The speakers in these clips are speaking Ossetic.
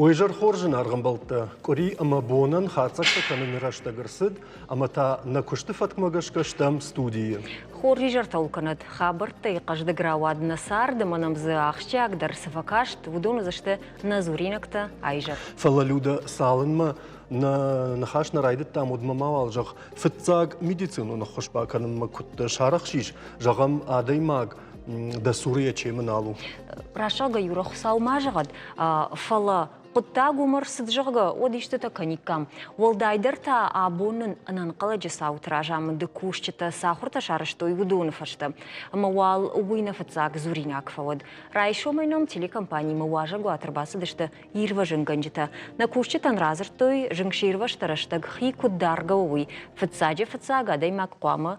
Уый изӕр хорз зынаргъ ӕмбӕлттӕ, къуыри ӕмӕ бонӕн хатдзӕгтӕ кӕныны рӕстӕг ӕрцыд, ӕмӕ та нӕ куысты фӕткмӕ гӕсгӕ стӕм студийы. Хорз изӕртӕ уыл кӕнӕд, хабӕрттӕй хъӕздыг рауад нӕ цард ӕмӕ нӕм дзы ахсджиагдӕр цы фӕкаст, уыдон уыдзысты нӕ дзуринӕгтӕ айзӕр. Фӕлӕ Людӕ, цалынмӕ нӕ ныхас нӕ райдыдтам, уӕдмӕ мауал зӕгъ, фыццаг медицинон ӕххуыс бакӕнынмӕ куыд сарӕхсис, зӕгъӕм, адӕймаг дӕ цуры йӕ чемы нал у. Рӕсугъд Юра Хуыцау ма зӕгъӕд, фӕлӕ хъуыддаг уымӕ рцыд, зӕгъгӕ, уӕд истытӕ кӕниккам. Уӕлдайдӕр та абон нын ӕнӕнхъӕлӕджы цауты разамынды кусджытӕ цы ахуыртӕ сарӕзтой, уыдоны фӕстӕ. Ӕмӕ уал уый нӕ фыццаг дзуринаг фӕуӕд. Райсомӕй нӕм телекомпанимӕ уазӕгуат ӕрбацыдысты ирвӕзынгӕнджытӕ. Нӕ кусджытӕн радзырдтой, зынгсирвӕзты рӕстӕг хи куыд даргӕ у, уый. Фыццаджы-фыццаг адӕймаг хъуамӕ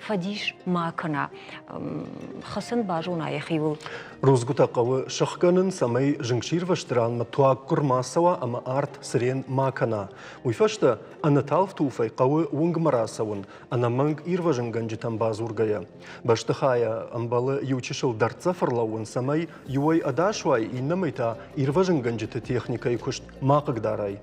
фӕдис ма кӕна, хӕцын базона йӕхиуыл. Рудзгуытӕ хъӕуы сыхгӕнын, цӕмӕй зынгсирвӕзты ранмӕ туаггуыр ма цӕуа ӕмӕ арт цырен ма кӕна. Уый фӕстӕ ӕнӕталф-тулфӕй хъӕуы уынгмӕ рацӕуын, ӕнӕмӕнг ирвӕзынгӕнджытӕм бадзургӕйӕ. Бӕстыхайӕ ӕмбӕлы иу чысыл дӕрддзӕф ӕрлӕууын, цӕмӕй иуӕй ӕдас уай, иннӕмӕй та ирвӕзынгӕнджыты техникӕйы куыст ма хъыгдарай.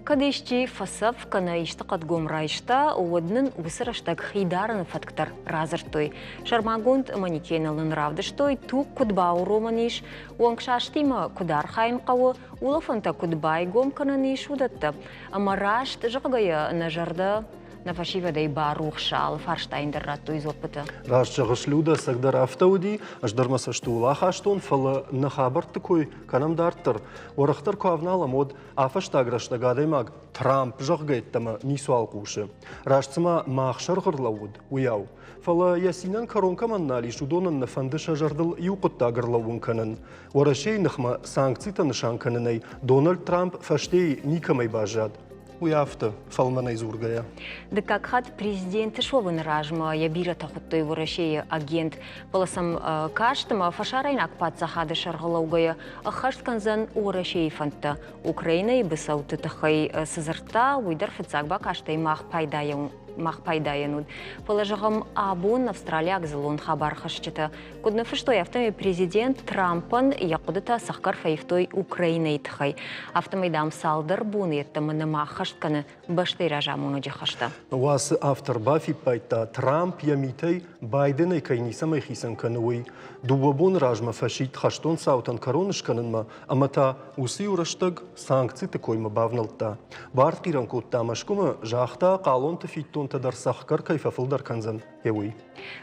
Кӕд исчи фӕцӕф кӕнӕ исты хъӕдгом райста, уӕд нын уыцы рӕстӕг хи дарыны фӕтк дӕр радзырдтой. Сӕрмагонд манекеныл нын равдыстой, туг куыд бауромӕн ис, уӕнгсастимӕ куыд архайын хъӕуы, улӕфӕнтӕ куыд байгом кӕнӕн ис, уыдӕттӕ. Ӕмӕ раст зӕгъгӕйӕ, нӕ зӕрдӕ нӕ фӕсивӕдӕй барухс, алы фарстайӕн дӕр радтой дзуӕппытӕ. Раст зӕгъыс, Людӕ, ӕцӕгдӕр афтӕ уыди, ӕз дӕр мӕ цӕсты уыл ахастон, фӕлӕ нӕ хабӕртты кой кӕнӕм дарддӕр. Уӕрӕхдӕр куы авналӕм, уӕд А фӕстаг рӕстӕг адӕймаг Трамп зӕгъгӕ йеддӕмӕ ницуал хъусы. Раст цыма мах сӕргъ ӕрлӕууыд, уыйау. Фӕлӕ йӕ цинӕн кӕрон кӕмӕн нал ис, уыдонӕн нӕ фӕнды сӕ зӕрдыл иу хъуыддаг ӕрлӕууын кӕнын. Уӕрӕсейы ныхмӕ санкцитӕ нысан кӕнынӕй Дональд Трамп фӕстейы никӕмӕй баззад. Уый афтӕ, фӕлмӕнӕй дзургӕйӕ. Дыккаг хатт президенты суӕвыны размӕ йӕ бирӕтӕ хуыдтой Уӕрӕсейы агент, фӕлӕ сӕм каст ӕмӕ фӕсарӕйнаг паддзахады сӕргълӕугӕйӕ ӕххӕст кӕндзӕн Уӕрӕсейы фӕндтӕ. Украинӕйы быцӕуты тыххӕй цы дзырдта, уый дӕр фыццаг бакастӕй мах пайдайӕн мах пайдайӕн уыд. Фӕлӕ, зӕгъӕм, абон австралиаг дзыллон хабархӕсджытӕ куыд ныффыстой, афтӕмӕй президент Трампӕн йӕ хъуыдытӕ цӕхгӕр фӕивтой Украинӕйы тыххӕй. Афтӕмӕй, дам, цалдӕр боны йеддӕмӕ нӕма ӕххӕст кӕны бӕстӕйы разамонӕджы хӕстӕ. Уацы автор бафиппайдта, Трамп йӕ митӕй Байденӕй кӕй ницӕмӕй хицӕн кӕны, уый. Дыууӕ боны размӕ фӕсидт хӕстон цаутӕн кӕрон скӕнынмӕ ӕмӕ та уыцы иу рӕстӕг санкциты коймӕ бавнӕлдта. Бартхъирӕн кодта Мӕскуымӕ, загъта, хъалонты фиддонтӕ дӕр цӕхгӕр кӕй фӕфылдӕр кӕндзӕн, гъе уый.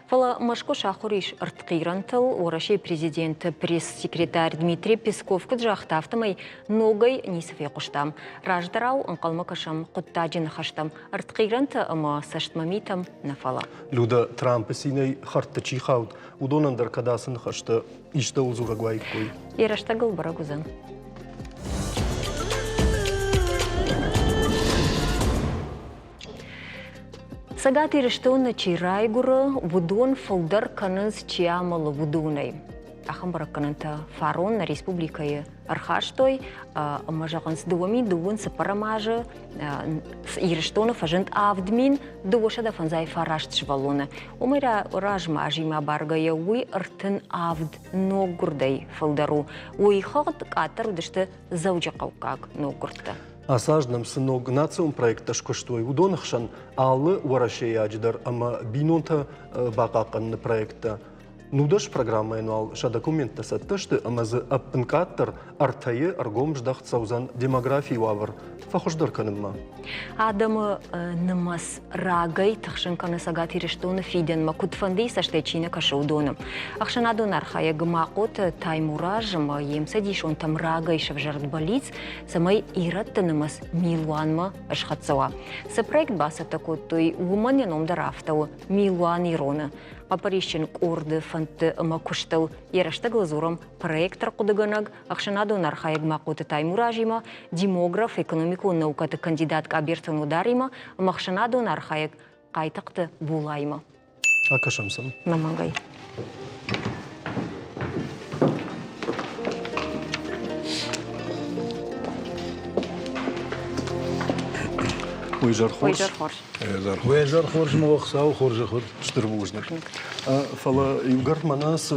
Фӕлӕ Мӕскуы сахуыр ис ӕртхъирӕнтыл. Уӕрӕсейы президенты пресс-секретарь Дмитрий Песков куыд загъта, афтӕмӕй ногӕй ницы фехъуыстам. Раздӕрау ӕнхъӕлмӕ кӕсӕм хъуыддаджы ныхӕстӕм, ӕртхъирӕнтӕ ӕмӕ цӕстмӕмитӕм нӕ фӕлӕ. Люда, Трампы цинӕй хӕрдты чи хауд, уыдонӕн дӕр кӕд ацы ныхӕстӕ истӕуыл дзурӕг уаиккой? Йӕ рӕстӕгыл бӕрӕг уыдзӕн. Цӕгат Ирыстоны чи райгуыры, уыдон фылдӕр кӕнынц, чи амӕлы, уыдонӕй. Ахӕм бӕрӕггӕнӕнтӕ фарон нӕ республикӕйы ӕрхастой ӕмӕ зӕгъынц, 2000 цыппӕрӕм азы Ирыстоны фӕзынд 7259 сывӕллоны. Уымӕй размӕ азимӕ баргӕйӕ уый 37 ноггуырдӕй фылдӕр у. Уый хыгъд къаддӕр уыдысты дзӕуджыхъӕуккаг ноггуырдтӕ. Ацы аз нӕм цы ног национ проекттӕ скуыстой, уыдоны хсӕн алы уӕрӕсейаджы дӕр ӕмӕ бинонтӕ бахъахъхъӕныны проекттӕ. 19 программӕйӕн уал сӕ документтӕ цӕттӕ сты ӕмӕ дзы ӕппынкъаддӕр ӕртӕйы ӕргом здӕхт цӕудзӕн демографийы уавӕр фӕхуыздӕр кӕнынмӕ. Адӕмы нымӕц рагӕй тыхсын кӕны Цӕгат Ирыстоны фидӕнмӕ, куыдфӕндыйы цӕстӕй чи нӕ кӕсы, уыдоны. Ӕхсӕнадон архайӕг Махъоты Таймураз ӕмӕ йе мцӕдисонтӕм рагӕй сӕвзӕрд бӕллиц, цӕмӕй ирӕтты нымӕц милуанмӕ схӕццӕ уа. Цы проект бацӕттӕ кодтой, уымӕн йӕ ном дӕр афтӕ у «Милуан ироны». Хъӕппӕрисджын къорды фӕндты ӕмӕ куыстыл йӕ рӕстӕгыл дзурӕм проект ӕрхъуыдыгӕнӕг, ӕхсӕнадон архайӕг Махъоты Таймуразимӕ, демограф, экономикон наукӕты кандидат Къӕберты Нодаримӕ ӕмӕ ӕхсӕнадон архайӕг Хъайтыхъты Булаимӕ. Акӕсӕм сӕм. Нӕмӕнгӕй. Уый зӕр хорз. Уый зӕр хорз. Уе зӕр хорз мӕ Хуыцауы хорзӕх уӕд. Стыр бузныг. Фӕлӕ иугӕр мӕнӕ цы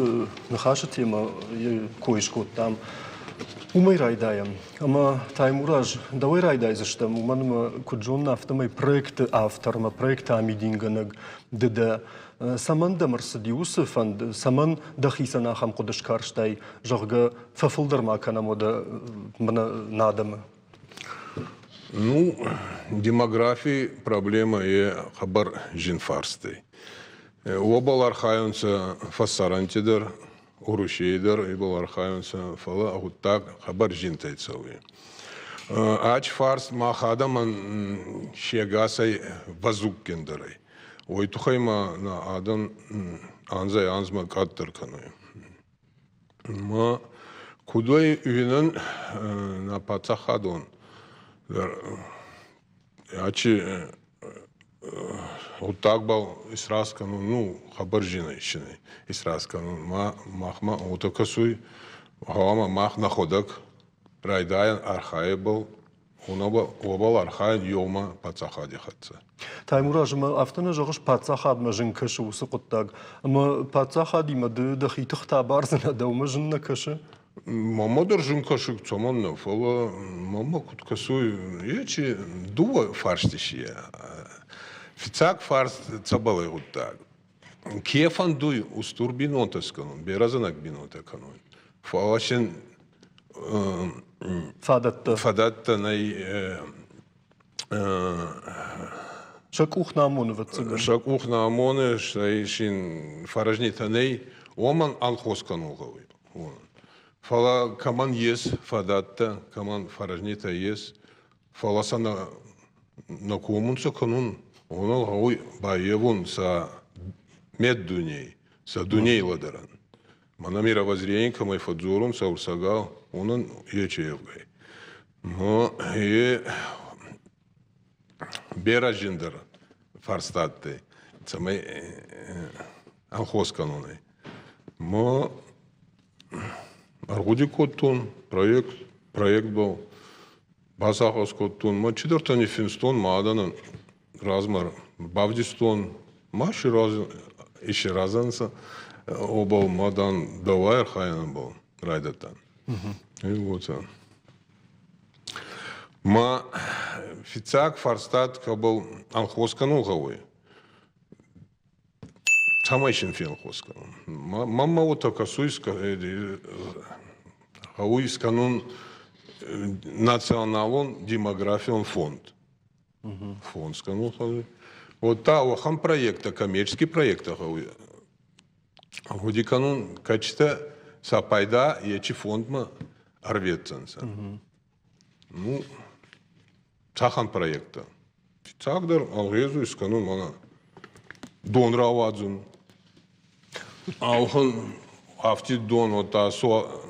ныхасы темӕ кой скодтам. Уымӕй райдайӕм. Ӕмӕ Таймураз, дӕуӕй райдайдзыстӕм, уымӕн ӕмӕ куыд зонын, афтӕмӕй проекты автор ӕмӕ проекты амидингӕнӕг ды дӕ. Цӕмӕн дӕм ӕрцыди уыцы фӕнд, цӕмӕн дӕхицӕн ахӕм хъуыды скарстай, зӕгъгӕ, фӕфылдӕр ма кӕнӕм уӕдӕ мӕнӕ нӕ адӕмы? Ну, демографий проблемӕ е хъӕбӕр зин фарстӕй. Уобӕл архайунцӕ фӕсарӕнти дӕр, Урусей дӕр ибӕл архайунцӕ, фалӕ гъуддаг хъӕбӕр зинтӕй цӕуй. Ач фарст мах адӕмӕн се гасӕй вазуггиндӕр ӕй. Уой туххӕй ма нӕ адӕн анзӕй-анзмӕ къаддӕр кӕнуй. Ма куд ӕй уинӕн нӕ паддзахадон дӕр ачи гъуддагбӕл исраст кӕнун, ну, хъӕбӕр зин ӕй исраст кӕнун. Ма махмӕ уотӕ кӕсуй, гъӕуама мах нӕхуӕдӕг райдайӕн архайӕбӕл уобӕл архайӕн еумӕ паддзахади хӕццӕ. Таймураз, ӕмӕ афтӕ нӕ зӕгъыс, паддзахадмӕ зын кӕсы уыцы хъуыддаг. Ӕмӕ паддзахадимӕ ды дӕхи тыхтӕ абардзынӕ, дӕумӕ зын нӕ кӕсы? Мамӕ дӕр зын кӕсы, цӕмӕннӕ, фӕлӕ мамӕ куыд кӕсуй, ечи дууӕ фарсти си. Фиццаг фарст цӕбӕл ӕй гъуддаг? Ке фӕндуй устур бийнонтӕ скӕнун, берӕзӕнӕг бийнонтӕ кӕнун, фал син фадӕттӕ фадӕттӕ нӕй. Сӕ къух нӕ амоны, ӕвӕццӕгӕн. Сӕ къух нӕ амоны, стӕй син фӕрӕзнитӕ нӕй, уомӕн ӕнхос кӕнун гъӕуй. Фӕлӕ кӕмӕн ес фадӕттӕ, кӕмӕн фӕрӕзнитӕ ес, фӕлӕ сӕ нӕ, нӕ комунцӕ кӕнун, уонӕн гъӕуй баййевун сӕ меддуней, сӕ дуней лӕдӕрӕн. Мӕнӕ мировоззрение кӕмӕй фӕдздзорунцӕ урсагау, уонӕн ечеевгӕй. Но е берӕ зиндӕр фарста адтӕй, цӕмӕй ӕнхос кӕнунӕй. Мо ӕргъуди кодтон проект, проектбӕл басагъӕс кодтон, ма чидӕртӕ ниффинстон ма адӕнӕн размӕ бавдистон, ма исиразӕнцӕ, обӕл ма дан дӕуӕй архайӕнбӕл райдӕдтан. И уотӕ. Ма фиццаг фарстат кӕбӕл ӕнхос кӕнун гъӕуй, цӕмӕй син фенхос кӕнун? Мӕнмӕ уотӕ кӕсуй, гъӕуй искӕнун националон демографион фонд. Фонд скӕнун гъӕуй. Уӕдта уӕхӕн проекттӕ, коммерческий проекттӕ гъӕуй гъуди кӕнун, кӕцитӕ сӕ пайда ечи фондмӕ ӕрветдзӕнцӕ. Ну, цӕхӕн проекттӕ? Фиццагдӕр ӕнгъезуй искӕнун мӕнӕ дон рауадзун. Ауӕхӕн афтид дон, уӕдта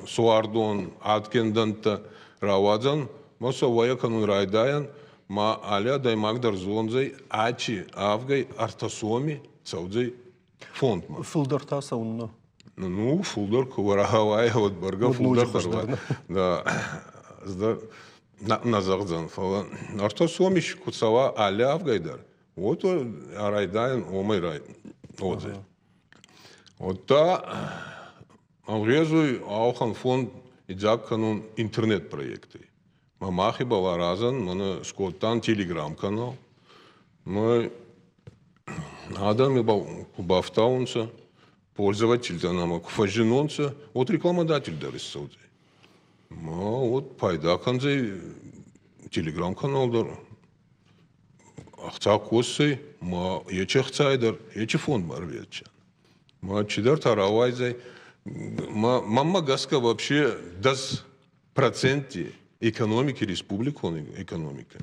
суардон, адген дӕнттӕ рауадзӕн, ма сӕ уӕйӕ кӕнун райдайӕн, ма алли адӕймаг дӕр зондзӕй, ачи авгӕй ӕртӕ соми цӕудзӕй фондмӕ. Фулдӕр та цӕуннӕ? Ну, фулдӕр ку рауайа, уӕд бӕргӕ фулдӕр дӕр Да, нӕ зӕгъдзӕн, фӕлӕ ӕртӕ соми ку цӕуа алли авгӕй дӕр, уӕд райдайӕн уомӕй уодзӕй. Уӕдта ӕнгъезуй ауӕхӕн фонд идзаг кӕнун интернет-проекттӕй. Ма мах ибӕл аразӕн, мӕнӕ скодтан телеграм-канал. Ма адӕм ибӕл ку бафтаунцӕ, пользовательтӕ нӕмӕ ку фӕззиннонцӕ, уӕд рекламодатель дӕр иссӕудзӕй. Ма уӕд пайда кӕндзӕй телеграм-канал дӕр. Ӕхца косдзӕй, ма ечи ӕхцай дӕр, ечи фондмӕ ӕрветдзӕн. Ма чидӕртӕ рауайдзӕй. Ма мӕнмӕ гӕсгӕ вообще дӕс проценти экономики, республикон экономикӕ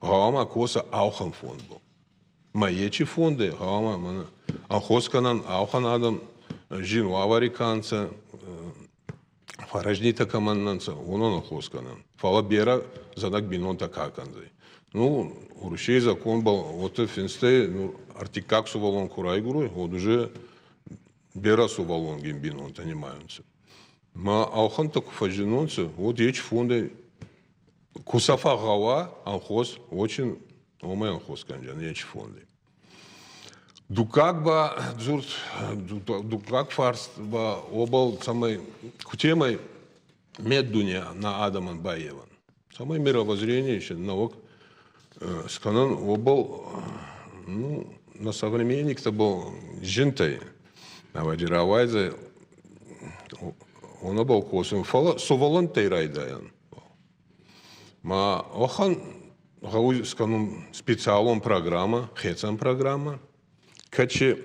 гъӕуама коса ӕхӕн фондбӕл. Ма ечи фондӕй гъӕуама мӕнӕ ӕнхос кӕнӕн ӕхӕн адӕм зин уавӕри ка нцӕ, фӕрӕзнитӕ кӕмӕн нӕ нцӕ, уонӕн ӕнхос кӕнӕн. Фалӕ берӕ зӕнӕг бийнонтӕ ка кӕндзӕй. Ну, Урусей законбӕл уотӕ финстӕй, ну, ӕртиккаг сувӕллон ку райгуруй, уӕд уже берӕ сувӕллонгин бийнонтӕ нимайунцӕ. Ма ӕлхӕнтӕ ку фӕззиннонцӕ, уӕд ечи фондӕй ку сӕ фӕгъгъӕуа ӕнхос, очень уомӕй ӕнхос кӕндзӕн ечи фондӕй. Дуккаг ба дзурд, дуккаг фарст ба уобӕл, цӕмӕй кутемӕй Меддуне нӕ адӕмӕн баййевӕн. Цӕмӕй мировоззрение еще наук скӕнӕн, уобӕл, ну, на современниктӕ был зинтӕй. Ӕвӕдзи рауайдзӕй уонӕбӕл косун, фалӕ сувӕллӕнттӕй райдайӕн. Ма уӕхӕн гъӕуй скӕнун специалон программӕ, хецӕн программӕ, кӕци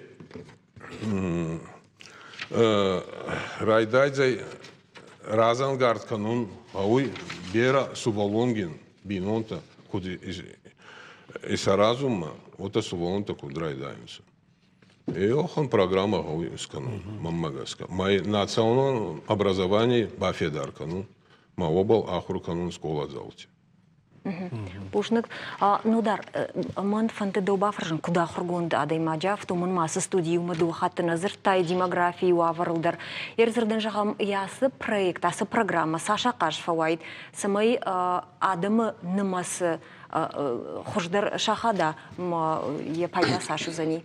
райдайдзӕй разӕнгард кӕнун гъӕуй берӕ сувӕллонгин бийнонтӕ куд исаразунмӕ, уотӕ сувӕллонтӕ куд райдайунцӕ. Е уӕхӕн программӕ гъӕуй искӕнун, мӕнмӕ гӕсгӕ. Ма националон образовани бафедар кӕнун, ма уобӕл ахур кӕнун скъоладзаути. Бузныг. Нодар, мӕн фӕнды дӕу бафӕрсын, куыд ахуыргонд адӕймаджы, афтӕ уымӕн ма ацы студийы иумӕ дыууӕ хатты нӕ дзырдтай демографийы уавӕрыл дӕр. Йе рдзырдӕн зӕгъӕм, йӕ ацы проект, ацы программӕ цас ахъаз фӕуаид, цӕмӕй адӕмы нымӕцы хуыздӕр сахада ӕмӕ йӕ пайда цас уыдзӕни?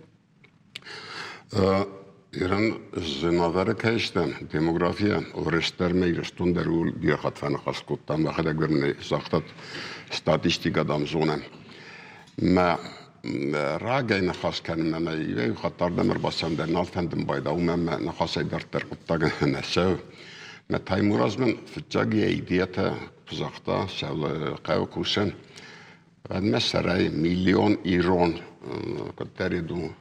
Иран зынавӕры кӕй стӕм, демографийӕ Уӕрӕсдӕр ӕмӕ Ирыстон дӕр ууыл бирӕ хатт фӕныхас кодтам, мӕхӕдӕг дӕр нӕ загътат, статистикӕ, дам, зонӕм. Мӕ рагӕй ныхас кӕнын ӕмӕ иуӕй хатт ардӕм ӕрбацӕуын дӕр нал фӕндын байда, уымӕн мӕ ныхасӕй дарддӕр хъуыддаг нӕ цӕуы. Мӕ Таймураз мын фыццаг йӕ идеятӕ куы загъта, хъӕуы кусӕн, Уӕдмӕ сӕрӕй миллион ирон куыддӕрид у.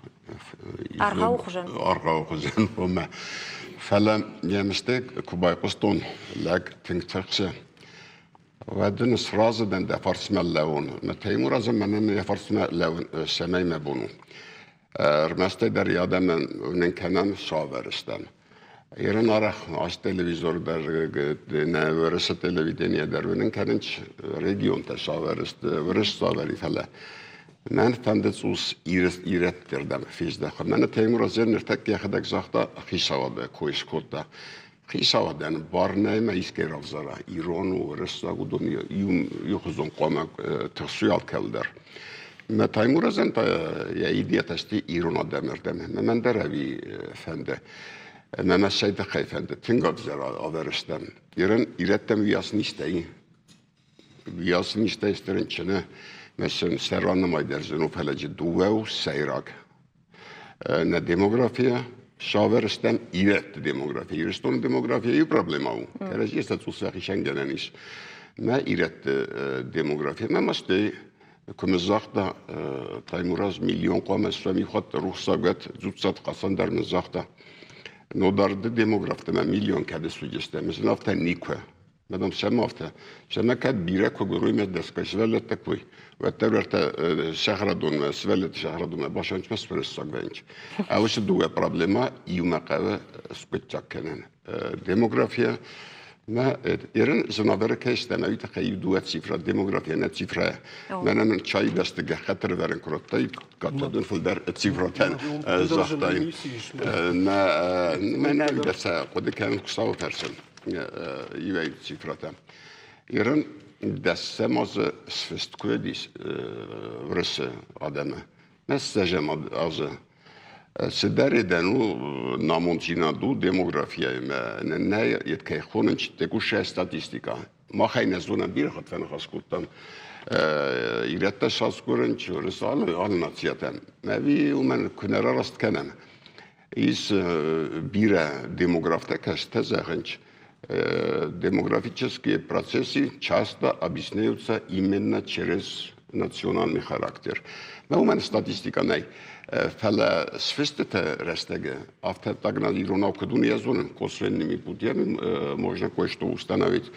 Аргъауы хуызӕн. Аргъауы хуызӕн, омӕ. Фӕлӕ йӕ мыстӕг куы байхъуыстон, лӕг тынг тыхсы. Уӕд ын сразы дӕн дӕ фарсмӕ лӕууын. Мӕ Теймуразы мӕнӕн йӕ фарсмӕ лӕууын цӕмӕй мӕ бон у. Ӕрмӕстӕй дӕр йӕ адӕмӕн уынын кӕнӕм, цавӕр стӕм. Ирон арӕх ацы телевизор дӕр, нӕ Уӕрӕсе телевидение дӕр уынын кӕнынц регионтӕ цавӕр сты, уырыс цавӕр и, фӕлӕ мӕн фӕнды цъус ирӕтты рдӕм фездӕхын. Мӕнӕ Теймуразӕн ныртӕккӕ йӕхӕдӕг загъта, хицауады кой скодта. Хицауадӕн бар нӕй ма искӕй равзара, ирон у, уырыссаг, уыдон иухуызон хъуамӕ тыхсой алкӕуыл дӕр. Мӕ Таймуразӕн та йӕ идеятӕ сты ирон адӕмы рдӕм. Мӕн дӕр ӕви фӕнды. Ӕмӕ мӕ цӕй тыххӕй фӕнды, тынг ӕвзӕр ӕвӕрыстӕм. Ирӕн ирӕттӕм уыйас низтӕ и. Уыйас низтӕ сты рынчыны. Мӕ сын сӕ ранымай дӕр зын у, фӕлӕ джы дыууӕ у сӕйраг. Нӕ демография цавӕр стӕм ирӕтты демография. Ирыстоны демография иу проблема у. Кӕрӕдзийӕ сӕ цъус фӕхицӕнгӕнӕн ис. Мӕ ирӕтты демография мӕ мастӕй куы ныццагъта Таймураз миллион хъуамӕ суӕм рухсагӕт дзуццат Хасан дӕр ныццагъта. Нодарды демографтӕ мӕ миллион кӕд суыдысты, ӕмӕ сын афтӕ никуы. Мадам сӕм афтӕ. Сӕмӕ кӕд бирӕ куы гуырой мӕ дӕсгай сывӕллӕттӕ куы, уӕддӕр уӕртӕ сахарадонмӕ, сывӕллӕтты сахарадонмӕ басанчмӕ сфӕрссаг вӕййынц. Ӕвӕцы дыууӕ проблемӕ иумӕ хъӕуы скъуыддзаг кӕнын. Демография мӕ ерын зынавӕры кӕй стӕм, ӕви тыххӕй иу дыууӕ цифра, демография нӕ цифрӕ. Мӕнӕ мын чайы бӕсты гӕххӕтт ӕрывӕрын куы радтай, кӕддӕр фылдӕр цифратӕн загътай. Мӕ мӕнӕ сӕ хъуыды кӕнын Хуыцауы фӕрцы. Иуӕй цифратӕ. Иран дӕссӕм азы сфыст куы уыдис Уырысы адӕмы. Ссӕдзӕм азы. Цыдӕр едӕн у намонддзинад у демографияйы нӕ йед кӕй хонынц, текущая статистика. Махӕй нӕ зонӕм бирӕ хатт фӕныхас кодтам. Ирӕттӕ сасгуырынч, уырыс алы, алы нациятӕ. Ӕви уымӕн куы нӕ рараст кӕнӕм, Ис бирӕ демографтӕ кӕстӕ зӕгъынц, демографические процессы часто объясняются именно через национальный характер. Но уымӕн статистика нӕй. Фӕлӕ сфыстыты рӕстӕджы афтӕ так иронау куыд уын йӕ зонын, косвенными путями можно кое-что установить.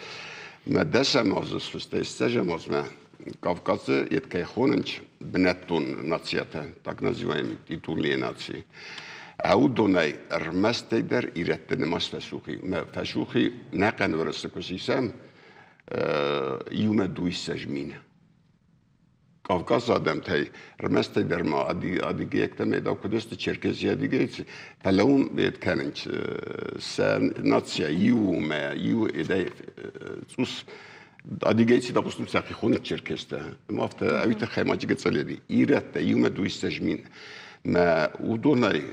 Мӕ дӕсӕм азы сфыстӕй ссӕдзӕм азмӕ Кавказы йед кӕй хонынц бынӕттон нациятӕ, так называемые титульные нации. Уыдонӕй ӕрмӕстӕй дӕр ирӕтты нымӕц фӕцухи. Фӕцухи нӕхъӕн Уӕрӕсе куы сисӕм, иумӕ дуиссӕдз мин. Кавказы адӕмтӕй ӕрмӕстӕй дӕр ма адыгейӕгтӕ медау куыд сты, черкеси адыгейцы, фӕлӕ уым бед кӕнынц сӕ нация иумӕ, иу эдӕй цъус Адыгейцы, допустим, сӕхи хонынц черкестӕ. Ӕмӕ афтӕ ӕви тыххӕй ма чигӕцӕледи. Ирӕттӕ иумӕ дуиссӕдз мин. Мӕ уыдонӕй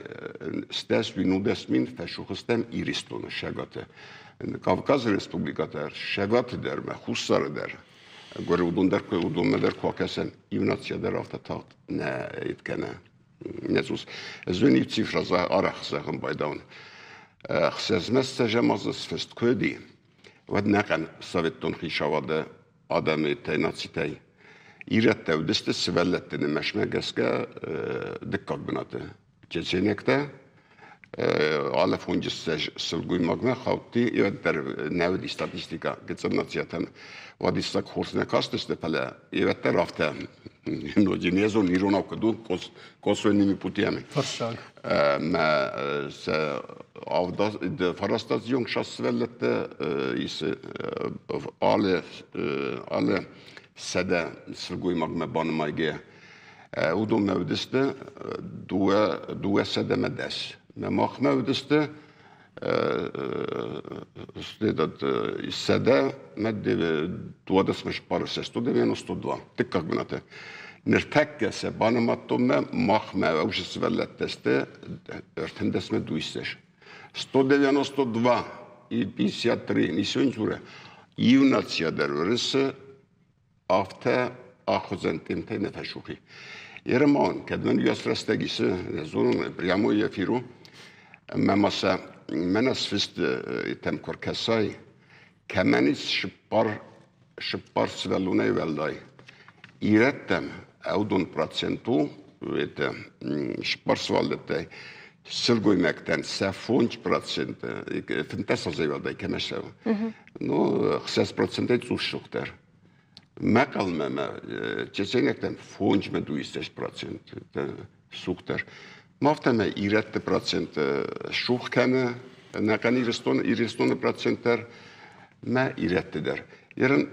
стӕс мин, 19 мин фӕсухыстӕм Иристоны сӕгаты. Кавказы республикӕтӕ Сӕгаты дӕр мӕ Хуссары дӕр гуыры уыдон дӕр уыдонмӕ дӕр куы акӕсӕм, иу нацийӕ дӕр афтӕ тагъд нӕ ид кӕны. Не цъус. Ӕз уын иу цифрӕ арӕх зӕгъын байдауын. Ӕхсӕзмӕ ссӕдзӕм азы сфыст куы уыди, уӕд нӕхъӕн советтон хицауады адӕмы нацитӕй ирӕттӕ уыдысты сывӕллӕтты нымӕцмӕ гӕсгӕ дыккаг бынаты. Чеченӕгтӕ алы фонджыссӕдз сылгоймагмӕ хаудти, дӕр нӕ уыди статистикӕ гыццыл нациятӕн. Уадиссаг хорз нӕ кастысты, фӕлӕ ирӕттӕ афтӕ ноджы не зон иронау куыд у, косвенными путями. Фӕрссаг. Мӕ сӕ фарастазион сывӕллӕттӕ ис алы алы 100 сылгоймагмӕ банымайгӕйӕ. Уыдонмӕ уыдысты 210. Мӕ махмӕ уыдысты 192. Дыккаг бынаты. Ныртӕккӕ сӕ банымадтон мӕ махмӕ ӕвзӕр сывӕллӕттӕ сты 13 200. 192 и 53 ницы дзуры. Иу нацийӕ дӕр уырысы афтӕ ахуыдзӕн темтӕй нӕ фӕсухи. Еремон, кӕд мӕн уӕс рӕстӕг исы, нӕ зонун, прямой эфиру, мӕ ма сӕ мӕнӕ сфист тӕм куы ркӕсай, кӕмӕн ис шыппар сывӕллонӕй уӕлдай. Ирӕттӕм ӕвдон процент у, это шыппар сывӕллӕттӕй сылгоймӕгтӕн сӕ 5%, 15 азӕй уӕлдай кӕмӕ цӕуы. Ну, 6 процентӕй цъус сухдӕр. Мӕхъӕлмӕ мӕ чеченӕгтӕн 25% сухдӕр. Мафтӕмӕ ирӕтты процент сух кӕны, нӕхъӕн Ирыстоны процент дӕр, мӕ ирӕтты дӕр. Ерын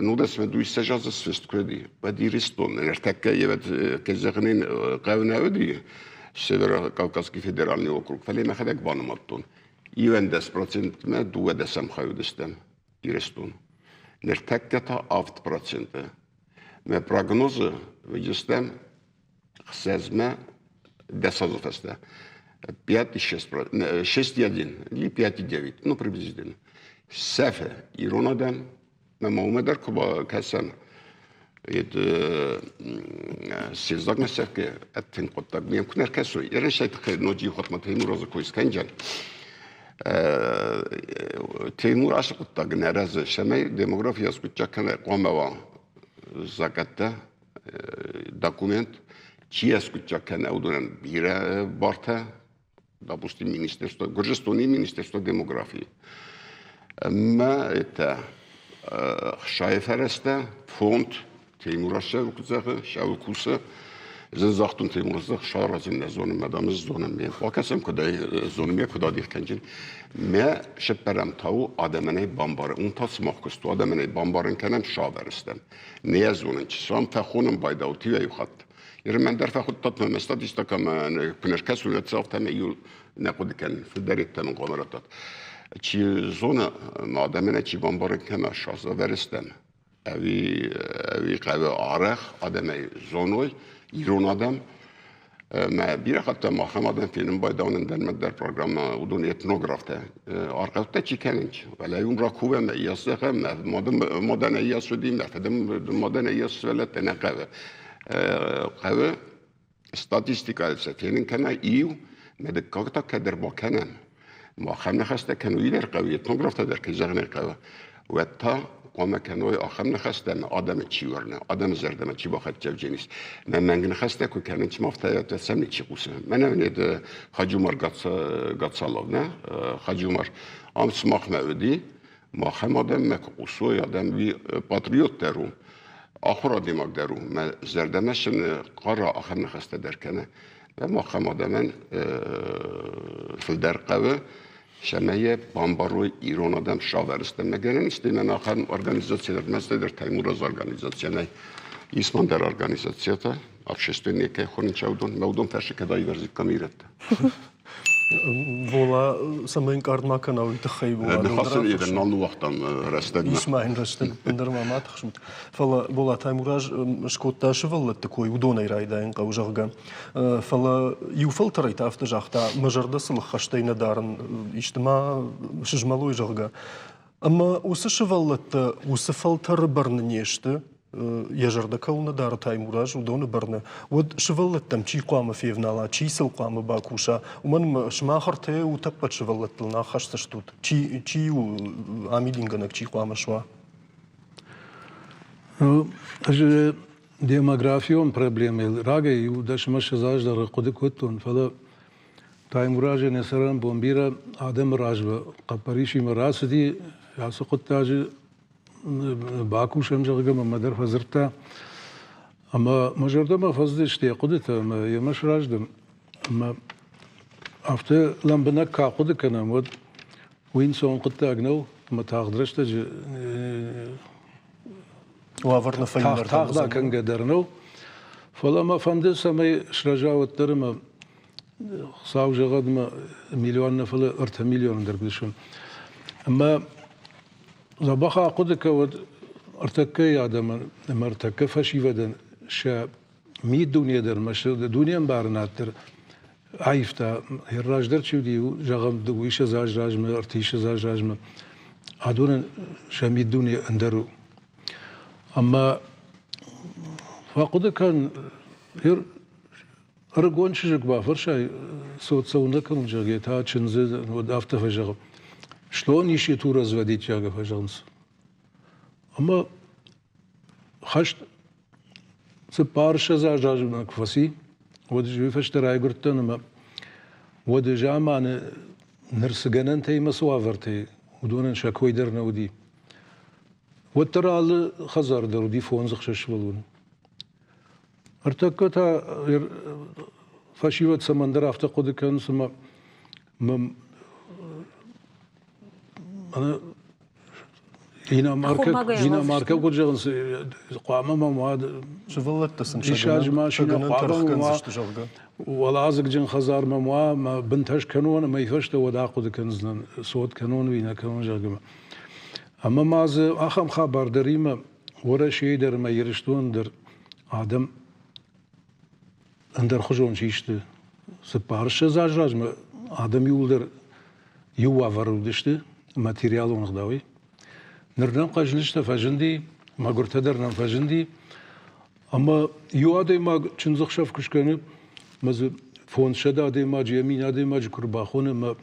19 азы сфыст куы уыди, уӕд Ирыстон ӕртӕккӕ евӕд, кӕй зӕгъын хъӕуы нӕ уыди, Северо-Кавказский федеральный округ, фӕлӕ мӕхӕдӕг банымадтон. 11 процентмӕ дыууӕдӕсӕм хай уыдыстӕм Ирыстон. Ныртӕккӕ та 7%. Мӕ прогнозы уыдыстӕм 60-мӕ 10 азы фӕстӕ. 5,6, 6,1 или 5,9, ну, приблизительно. Сӕфы ирон адӕм, мӕ ма уымӕ дӕр куы бакӕсӕм, сезагмӕ сӕфгӕ ӕттын хъуыддаг ме куы нӕ ркӕсой, ерысӕй тыххӕй ноджы иу хатт ма Теймуразы кой скӕнджӕн. Теймур ацы хъуыддаг нӕ рӕзы, цӕмӕй демография скъуыддзаг кӕна хъуамӕ уа закъӕттӕ, документ, чи ӕскъуыддзаг кӕна, уыдонӕн бирӕ бартӕ, допустим, министерство, Гуырдзыстоны министерство демографии. Ӕмӕ это хсайы фӕрӕзтӕ, фонд Теймураз зӕгъы, Сӕуы кусы. Ӕз загътон Теймураз саразын нӕ зонын, мӕ дам зонын. Ме бакӕсӕм, куыд ӕй зонын, ме куыд адих кӕнджын. Мӕ сыппӕрӕм та у адӕмӕн ӕй бамбарын. Уым та сымах куыст у, адӕмӕн ӕй бамбарын кӕнӕм, савӕрыстӕм. Не зонын, чи сӕм фӕхонын байдау, иу хатт. Ирмӕн дӕр фӕхуыдтат мӕ статистикӕмӕ куы не ркӕсун, уӕд афтӕ иу нӕ хъуыды кӕнын, фылдӕр йедтӕмӕ хъуамӕ раттат. Чи зоны, адӕмӕн чи бамбарын кӕна, сазавӕрыстӕм. Ӕви хъӕуы арӕх адӕмӕй зоной, ирон адӕм. Мӕ бирӕ хатт махӕм адӕм фенын байдауын ӕндӕрмӕ дӕр программӕ, уыдон этнографтӕ, аргъӕуттӕ чи кӕнынц. Фӕлӕ уым ракувӕм, ӕййас зӕгъӕм, мадӕн ӕййас уыди, мӕ фыды мадӕн ӕййас сывӕллӕттӕ нӕ хъӕуы. Хъӕуы статистикӕйы сӕ фенын кӕна иу, мӕ дыккаг та кӕд ӕрбакӕнӕм. Ахӕм ныхӕстӕ кӕной дӕр хъӕуы, этнографтӕ дӕр кӕй зӕгъын ӕй хъӕуы, уӕд та хъуамӕ кӕной ахӕм ныхӕстӕ ӕмӕ адӕмы чи уырны, адӕмы зӕрдӕмӕ чи бахӕццӕ Мӕ мӕнг ныхӕстӕ куы кӕнынц, афтӕ сӕм ничи хъусы. Мӕнӕ уын Хаджумар Гацалов, нӕ? Хаджумар. Ам сымахмӕ уыди, махӕм адӕммӕ куы хъусой, адӕм уый патриот дӕр у, ахуыр адӕймаг дӕр у. Мӕ зӕрдӕмӕ сын хъара ахӕм ныхӕстӕ дӕр кӕны. Махӕм адӕмӕн фылдӕр хъӕуы, цӕмӕй йӕ бамбарой ирон адӕм савӕрсты. Мӕ гӕнӕн ис, мӕн ахӕм организаци дӕр, мӕстӕй дӕр Таймураз организаци нӕй. Ис мӕн дӕр организацитӕ, общественные кӕй хонынц, уыдон, мӕ уыдон фӕрсы кӕд аивӕрзиккам ирӕттӕ. Бола, цӕмӕй ӕнкъард ма кӕна, уый тыххӕй Бола. Ныхасӕн ирын нал ныууагътам рӕстӕгмӕ. Ис ма йын рӕстӕг, ӕндӕр ма ма тыхсут. Фӕлӕ Бола Таймураз скодта сывӕллӕтты кой, уыдонӕй райдайын хъӕуы, зӕгъгӕ. Фӕлӕ иу фӕлтӕрӕй та афтӕ загъта, мӕ зӕрдӕ сыл ӕххӕстӕй нӕ дарын, исты ма сызмӕлой, зӕгъгӕ. Ӕмӕ уыцы сывӕллӕттӕ уыцы фӕлтӕры бӕрны не сты, йӕ зӕрдӕ кӕуыл нӕ дары Таймураз, уыдоны бӕрны, уӕд сывӕллӕттӕм чи хъуамӕ февнала, чи сыл хъуамӕ бакуса, уымӕн ӕмӕ сымах ӕртӕ утӕппӕт сывӕллӕттыл нӕ аххӕсдзыстут. Чи, чи у амидингӕнӕг, чи хъуамӕ суа? Ӕз демографион проблемӕйыл рагӕй иу дӕсмӕ ссӕдз аз дӕр хъуыды кодтон, фӕлӕ Таймуразӕн йӕ цӕрӕнбон бирӕ адӕмы размӕ хъӕппӕрисимӕ рацыди, ацы хъуыддаджы бакусӕм, зӕгъгӕ, мӕнмӕ дӕр фӕдзырдта. Ӕмӕ мӕ зӕрдӕмӕ фӕцыдысты йӕ хъуыдытӕ ӕмӕ йемӕ сразы дӕн. Ӕмӕ афтӕ лӕмбынӕг куы ахъуыды кӕнӕм, уӕд уый ӕнцон хъуыддаг нӕу, ӕмӕ тагъд рӕстӕджы уавӕр нӕ фӕинӕрдӕм тагъд акӕнгӕ дӕр нӕу. Фӕлӕ мӕ фӕнды, цӕмӕй срӕза уӕддӕр ӕмӕ Хуыцау зӕгъӕд ӕмӕ миллион нӕ, фӕлӕ 3 миллионы дӕр куыд Ӕмӕ дзӕбӕх ахъуыды кӕуӕд ӕртӕккӕйы адӕмӕн ӕмӕ ӕртӕккӕ фӕсивӕдӕн сӕ миддуне дӕр ӕмӕ сӕ дунеӕмбарынад дӕр аивта. Раздӕр чи уыди, зӕгъӕм, дыууиссӕдз аз размӕ, ӕртиссӕдз аз размӕ, адонӕн сӕ миддуне ӕндӕр у. Ӕмӕ фӕхъуыды кӕн, Ӕрыгон чызг бафӕрсай, цот цӕуылнӕ кӕнут, зӕгъгӕ, та чындзы уӕд афтӕ фӕзӕгъы. Что нищету разводить, зӕгъгӕ, фӕзӕгъынц. Ӕмӕ хӕст цыппарссӕдз азы размӕ куы фӕци, уӕд уый фӕстӕ райгуырдтӕн ӕмӕ уӕды заманы ныр цы гӕнӕнтӕ ӕмӕ цы уавӕртӕ, уыдонӕн сӕ кой дӕр нӕ уыди. Уӕддӕр алы хӕдзар дӕр уыди фондз-ӕхсӕз сывӕллоны. Ӕртӕккӕ та фӕсивӕд цӕмӕндӕр афтӕ хъуыды кӕнынц, ӕмӕ иномаркӕ куыд зӕгъынц, хъуамӕ мӕм уа сывӕллӕттӕ сын диссаджы машинӕ, хъуамӕ уа уӕладзыгджын хӕдзар мӕм уа, мӕ бынтӕ скӕнон ӕмӕ фӕстӕ уӕд ахъуыды кӕндзынӕн, цот кӕнон ӕви нӕ кӕнон, зӕгъгӕ. Ӕмӕ ма дзы ахӕм хабар дӕр имӕ Уӕрӕсейы дӕр ӕмӕ Ирыстоны дӕр адӕм ӕндӕрхуызон систы. Цыппарыссӕдз азы размӕ адӕм иууылдӕр иу уавӕры уыдысты материалон ӕгъдауӕй. Ныр нӕм хъӕзнызтӕ фӕзынди, мӕгуыртӕ дӕр нӕм фӕзынди. Ӕмӕ иу адӕймаг чындзӕхсӕв куы скӕны, ӕмӕ дзы 500 адӕймаджы, йӕ 1000 адӕймаджы куы рбахоны ӕмӕ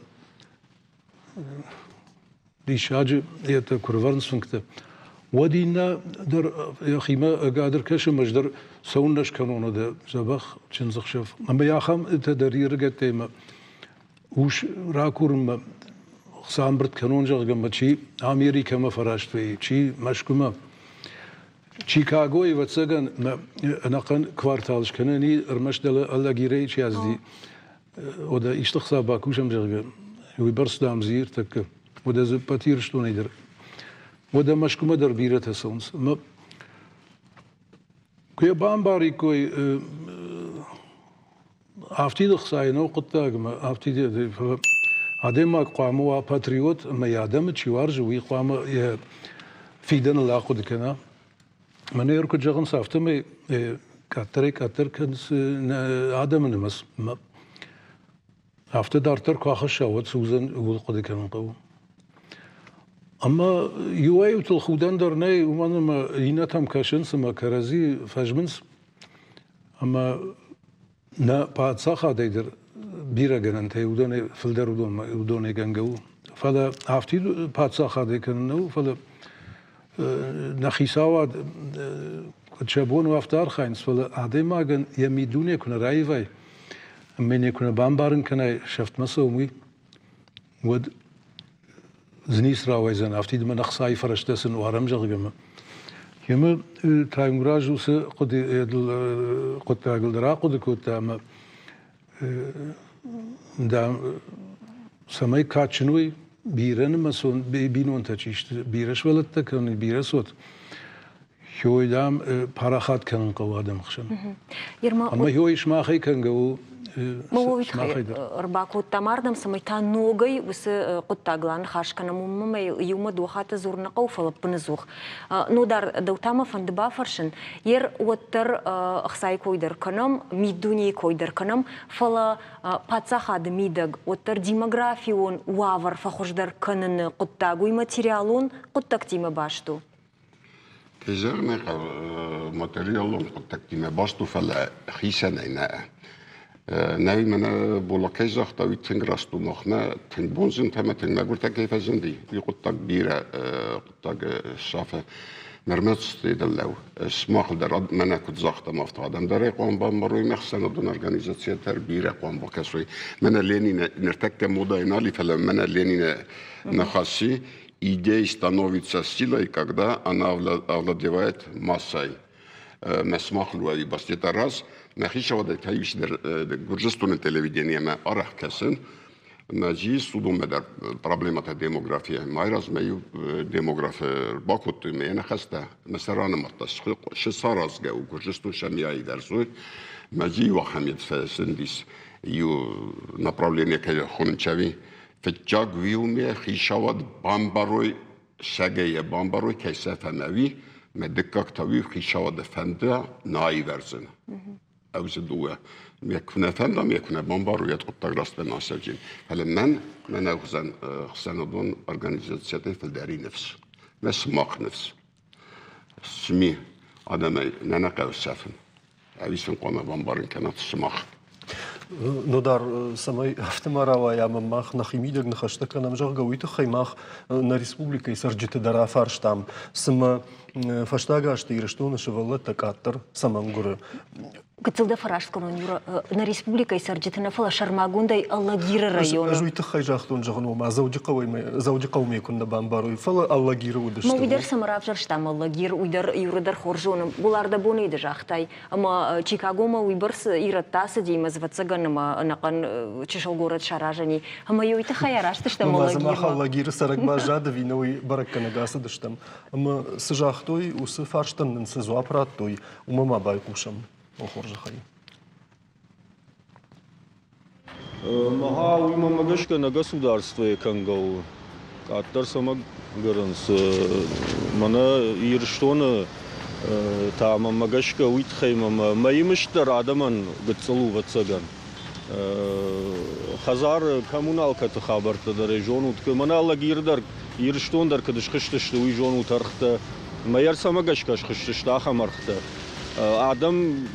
диссаджы йедтӕ куы рывӕрынц фынгтӕ, уӕд иннӕ дӕр йӕхимӕ ӕгадыр кӕсы ӕмӕ ӕз дӕр цӕуылнӕ скӕнон дӕ дзӕбӕх чындзӕхсӕв. Ӕмӕ ахӕмтӕ дӕр ӕрыгӕттӕй мӕ ус ракурынмӕ хца ӕмбырд кӕнон, зӕгъгӕ, мӕ чи Америкӕмӕ фӕраст вӕййы, чи Мӕскуымӕ. Чикагойы, ӕвӕццӕгӕн, ӕнӕхъӕн квартал скӕнӕн и, ӕрмӕст дӕлӕ Алагирӕй чи ацыди, Уӕдӕ исты хца бакусӕм, зӕгъгӕ, уыйбӕрц, дам, дзы ӕртӕккӕ. Уӕдӕ дзы ӕппӕт Ирыстонӕй дӕр. Уӕдӕ Мӕскуымӕ дӕр бирӕтӕ цӕуынц. Ӕмӕ куы йӕ бамбариккой, афтид ӕхцайы нӕу хъуыддаг ӕмӕ афтид, фӕлӕ адӕймаг хъуамӕ уа патриот ӕмӕ йӕ адӕмы чи уарзы, уый хъуамӕ йӕ фидӕныл ахъуыды кӕна. Мӕнӕ куыд зӕгъынц, афтӕмӕй къаддӕрӕй-къаддӕр кӕнынц адӕмы нымӕц. Афтӕ дарддӕр куы ахӕсса, уӕд цы уыдзӕн, ууыл хъуыды кӕнын хъӕуы. Ӕмӕ иуӕй-иутыл худӕн дӕр нӕй, уымӕн ӕмӕ иннӕтӕм кӕсынц ӕмӕ кӕрӕдзи фӕзмынц. Ӕмӕ нӕ паддзахадӕй дӕр бирӕ гӕнӕнтӕй уыдонӕй фылдӕр уыдонӕй гӕнгӕ у. Фӕлӕ афтид паддзахадӕй кӕнын нӕу, фӕлӕ нӕ хицауад куыд сӕ бон у, афтӕ архайынц, фӕлӕ адӕймагӕн йӕ миддуне куы нӕ раивай, ӕмӕ йын куы нӕ бамбарын кӕнай, сӕфтмӕ цӕуын, уый, уӕд дзы ницы рауайдзӕн, афтид мӕн ӕхцайы фӕрӕзтӕ сын уарӕм, зӕгъгӕ. Ӕмӕ Таймураз уыцы хъуыддагыл дӕр ахъуыды кодта ӕмӕ дам, цӕмӕй кадджын уой, бирӕ нымӕцон бинонтӕ чи сты, бирӕ сывӕллӕттӕ кӕнын, бирӕ цот. Хёй, дам, парахат кӕнын хъӕуы адӕмы хсӕн. Ӕмӕ хёй сымахӕй кӕнгӕ у. Сымахӕй дӕр. Ӕрбакодтам ардӕм, цӕмӕй та ногӕй уыцы хъуыддагыл аныхас кӕнӕм. Уымӕ иумӕ дыууӕ хатты дзурын нӕ хъӕуы, фӕлӕ ӕппынӕдзух. Нодар, дӕу та мӕ фӕнды бафӕрсын, ер уӕддӕр ӕхцайы кой дӕр кӕнӕм, миддунейы кой дӕр кӕнӕм, фӕлӕ паддзахады мидӕг уӕддӕр демографион уавӕр фӕхуыздӕр кӕныны хъуыддаг уый материалон хъуыддӕгтимӕ баст у? Кӕй зӕгъын ӕй хъӕуы, материалон хъуыддӕгтимӕ баст у, фӕлӕ хицӕнӕй нӕ. Нӕ мӕнӕ Бола кӕй загъта, уый тынг раст у махмӕ, тынг бонзынтӕ ӕмӕ тынг мӕгуыртӕ кӕй фӕзынди, уый хъуыддаг бирӕ хъуыддаг сафы. Нырмӕ лӕу. Сымахыл дӕр мӕнӕ куыд загътам, афтӕ адӕм дӕр ӕй хъуамӕ бамбарой, ме хсӕнадон организацийӕ дӕр бирӕ хъуамӕ бакӕсой. Мӕнӕ Ленины ныртӕккӕ модӕйы нал и, фӕлӕ мӕнӕ Ленины ныхаси идей становится силой, когда она овладевает массой. Мӕ сымах луӕви бастета раз, мӕ хицауадӕй та исдӕр Гуырдзыстоны телевидениемӕ арӕх кӕсын, мӕ зи судоммӕ дӕр проблемӕтӕ демография. Май размӕ иу демографы бакодтой мӕ ныхӕстӕ, мӕ сӕ ранымадта, шы саразгӕ у Гуырдзыстон сӕмиайы дӕр зой. Мӕ зи иу ахӕм фӕзындис иу направление кӕй хонын Фыццаг уиумӕ хицауад бамбарой, сӕгӕйӕ бамбарой, кӕй сӕ фӕмӕуи, мӕ дыккаг та уи хицауады фӕнда нӕ аивӕрдзӕн. Ӕвзы дыууӕ. Ме куы нӕ фӕнда, ме куы нӕ бамбарой, уӕд хъуыддаг рӕстмӕ нӕ ацӕуджын. Фӕлӕ мӕн, мӕн ӕхсӕн ӕхсӕнадон организациятӕй фылдӕр и ныфс. Мӕ сымах ныфс. Сми адӕмӕй нӕ нӕ хъӕуы сӕфын. Ӕви сын хъуамӕ бамбарын кӕнат сымах? Нодар, цӕмӕй афтӕ ма рауайа ӕмӕ мах нӕхимидӕг ныхӕстӕ кӕнӕм, зӕгъгӕ, уый тыххӕй мах нӕ республикӕйы цӕрджыты дӕр афарстам, цымӕ фӕстаг азты Ирыстоны сывӕллӕттӕ къаддӕр цӕмӕн гуыры? Гыццыл дӕ фӕраст кӕнон, Юра, нӕ республикӕйы цӕрджыты нӕ, фӕлӕ сӕрмагондӕй Алагиры районы. Ӕз уый тыххӕй загътон, зӕгъын, ома Дзӕуджыхъӕуӕй Дзӕуджыхъӕумӕ куыннӕ бамбарой, фӕлӕ Алагиры уыдысты. Мӕ уый дӕр цӕмӕ равзӕрстам Алагир, уый дӕр Юра дӕр хорз зоны. Булар дӕ бонӕй ды загътай, ӕмӕ Чикагомӕ уыйбӕрц ирӕттӕ ацыди, ӕмӕ ӕвӕццӕгӕн, ӕмӕ ӕнӕхъӕн чысыл горӕт саразӕни. Ӕмӕ уый тыххӕй араст стӕм Алагирмӕ. Мах Алагиры цӕрӕг баззад ӕви нӕ, уый бӕрӕггӕнӕг ацыдыстӕм. Ӕмӕ цы загътой, уыцы фарстӕн нын цы дзуапп радтой, уымӕ ма байхъусӕм, о хорзӕхӕй. Мӕгъа, уый мӕнмӕ гӕсгӕ нӕ государствойы кӕнгӕ у. Къаддӕр цӕмӕ гӕрынц. Мӕнӕ Ирыстоны та мӕнмӕ гӕсгӕ уый тыххӕй мӕ мӕйы мызд дӕр адӕмӕн гыццыл у, ӕвӕццӕгӕн. Хӕдзары коммуналкӕты хабӕрттӕ дӕр ӕй зонут. Мӕнӕ Алагиры дӕр, Ирыстон дӕр куыд схызтысты, уый зонут ӕргътӕ. Мӕйӕр цӕмӕ гӕсгӕ схызтысты ахӕм ӕргътӕ. Адӕм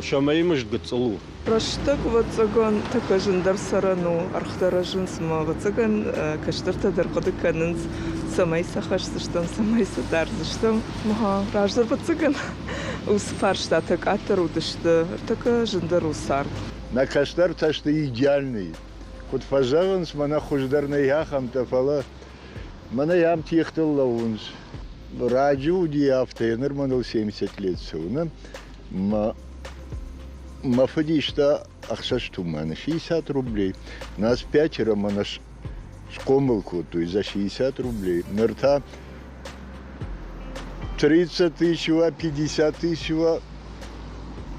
сӕ мӕйы мызд гыццыл у. Рӕстӕг, ӕвӕццӕгӕн, тӕккӕ зындӕр цӕрӕн у. Ӕргътӕ рӕзынц ӕмӕ, ӕвӕццӕгӕн, кӕстӕртӕ дӕр хъуыды кӕнынц, цӕмӕй сӕ хӕсдзыстӕм, цӕмӕй сӕ дардзыстӕм. Раздӕр, ӕвӕццӕгӕн, уыцы фарстатӕ къаддӕр уыдысты, ӕртӕккӕ зындӕр у цард. Нӕ кӕстӕртӕ сты идеальный. Куыд фӕзӕгъынц, мӕнӕ хуыздӕр нӕй ахӕмтӕ, фӕлӕ мӕнӕ ам тигътыл лӕууынц. Раджы уыди афтӕ, ныр мӕныл 70 лет цӕуы, нӕ? Мӕ, мӕ фыд иста ӕхсӕз туманы, 60 рублей. Нас пятеро мӕнӕ схъомыл кодтой за 60 рублей. Ныр та 30 тысяча, 50 тысяча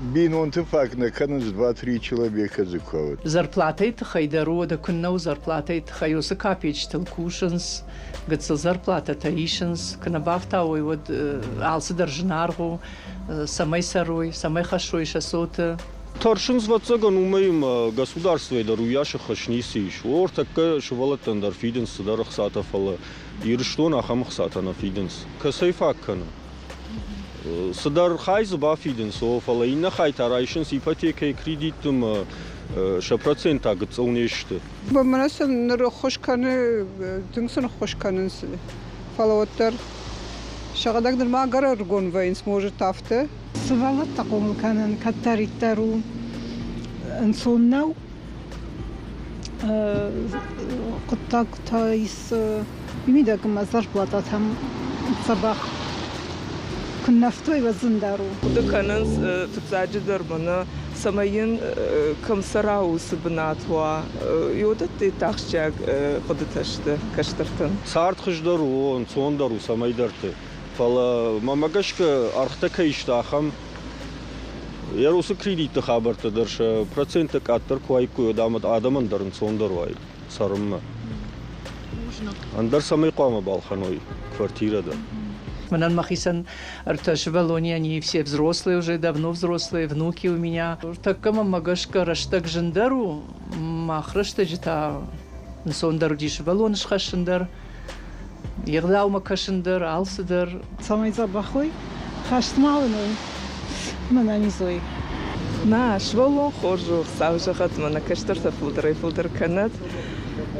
бинонты фаг нӕ кӕнынц два-три человека дзы куы. Зарплатӕйы тыххӕй дӕр уӕдӕ куыннӕ у зарплатӕйы тыххӕй уыцы капеччытыл кусынц, гыццыл зарплатӕтӕ исынц, куы нӕ бафтауой, уӕд алцыдӕр зынаргъ у, цӕмӕй цӕрой, цӕмӕй хӕссой сӕ цоты. Тӕрсынц, ӕвӕццӕгӕн, уымӕй ӕмӕ государствойы дӕр уыйас ӕххӕст ницы ис. О, ӕртӕккӕ сывӕллӕттӕн дӕр фидынц цыдӕр ӕхцатӕ, фӕлӕ Ирыстон ахӕм ӕхцатӕ нӕ фидынц. Кӕцӕй фаг кӕны? Цыдӕр хай дзы бафидынц, о, фӕлӕ иннӕ хай та райсынц ипотекӕйы кредитты ӕмӕ сӕ проценттӕ гыццыл не сты. Мӕнӕ сын ныр ӕххуыс кӕны, тынг сын ӕххуыс кӕнынц, фӕлӕ уӕддӕр сӕхӕдӕг нырма ӕгӕр ӕрыгон вӕййынц, может, афтӕ. Сывӕллӕттӕ хъомыл кӕнын кӕддӕриддӕр у ӕнцон нӕу. Хъуыддаг та ис мидӕг ӕмӕ зарплатӕтӕм дзӕбӕх куыннӕ фтой, уӕд зындӕр у. Хъуыды кӕнынц фыццаджыдӕр мӕнӕ, цӕмӕй йын кӕм цӕра, уыцы бынат уа. Уыдӕттӕ ахсджиаг хъуыдытӕ сты кӕстӕртӕн. Цард хуыздӕр у, ӕнцондӕр у цӕмӕйдӕрты. Фӕлӕ мӕмӕ гӕсгӕ ӕргътӕ кӕй сты ахӕм, йӕ уыцы кредитты хабӕрттӕ дӕр сӕ проценттӕ къаддӕр куы уаиккой, уӕд адӕмӕн дӕр ӕнцондӕр уаид цӕрынмӕ. Ӕндӕр цӕмӕй хъуамӕ балхӕной квартирӕ дӕр? Мӕнӕн мӕхицӕн ӕртӕ сывӕллони, они все взрослые уже, давно взрослые, внуки у меня. Тӕккӕ мӕмӕ гӕсгӕ рӕстӕг зындӕр у, мах рӕстӕджы та ӕнцондӕр уыди сывӕллон схӕссын дӕр, йе гъдаумӕ кӕсын дӕр, алцыдӕр. Цӕмӕй дзӕбӕх уой, хӕст ма уыной, мӕнӕниз уой. Нӕ, сывӕллон хорз у, Хуыцау зӕгъӕд, мӕнӕ кӕстӕртӕ фылдӕрӕй-фылдӕр кӕнӕд.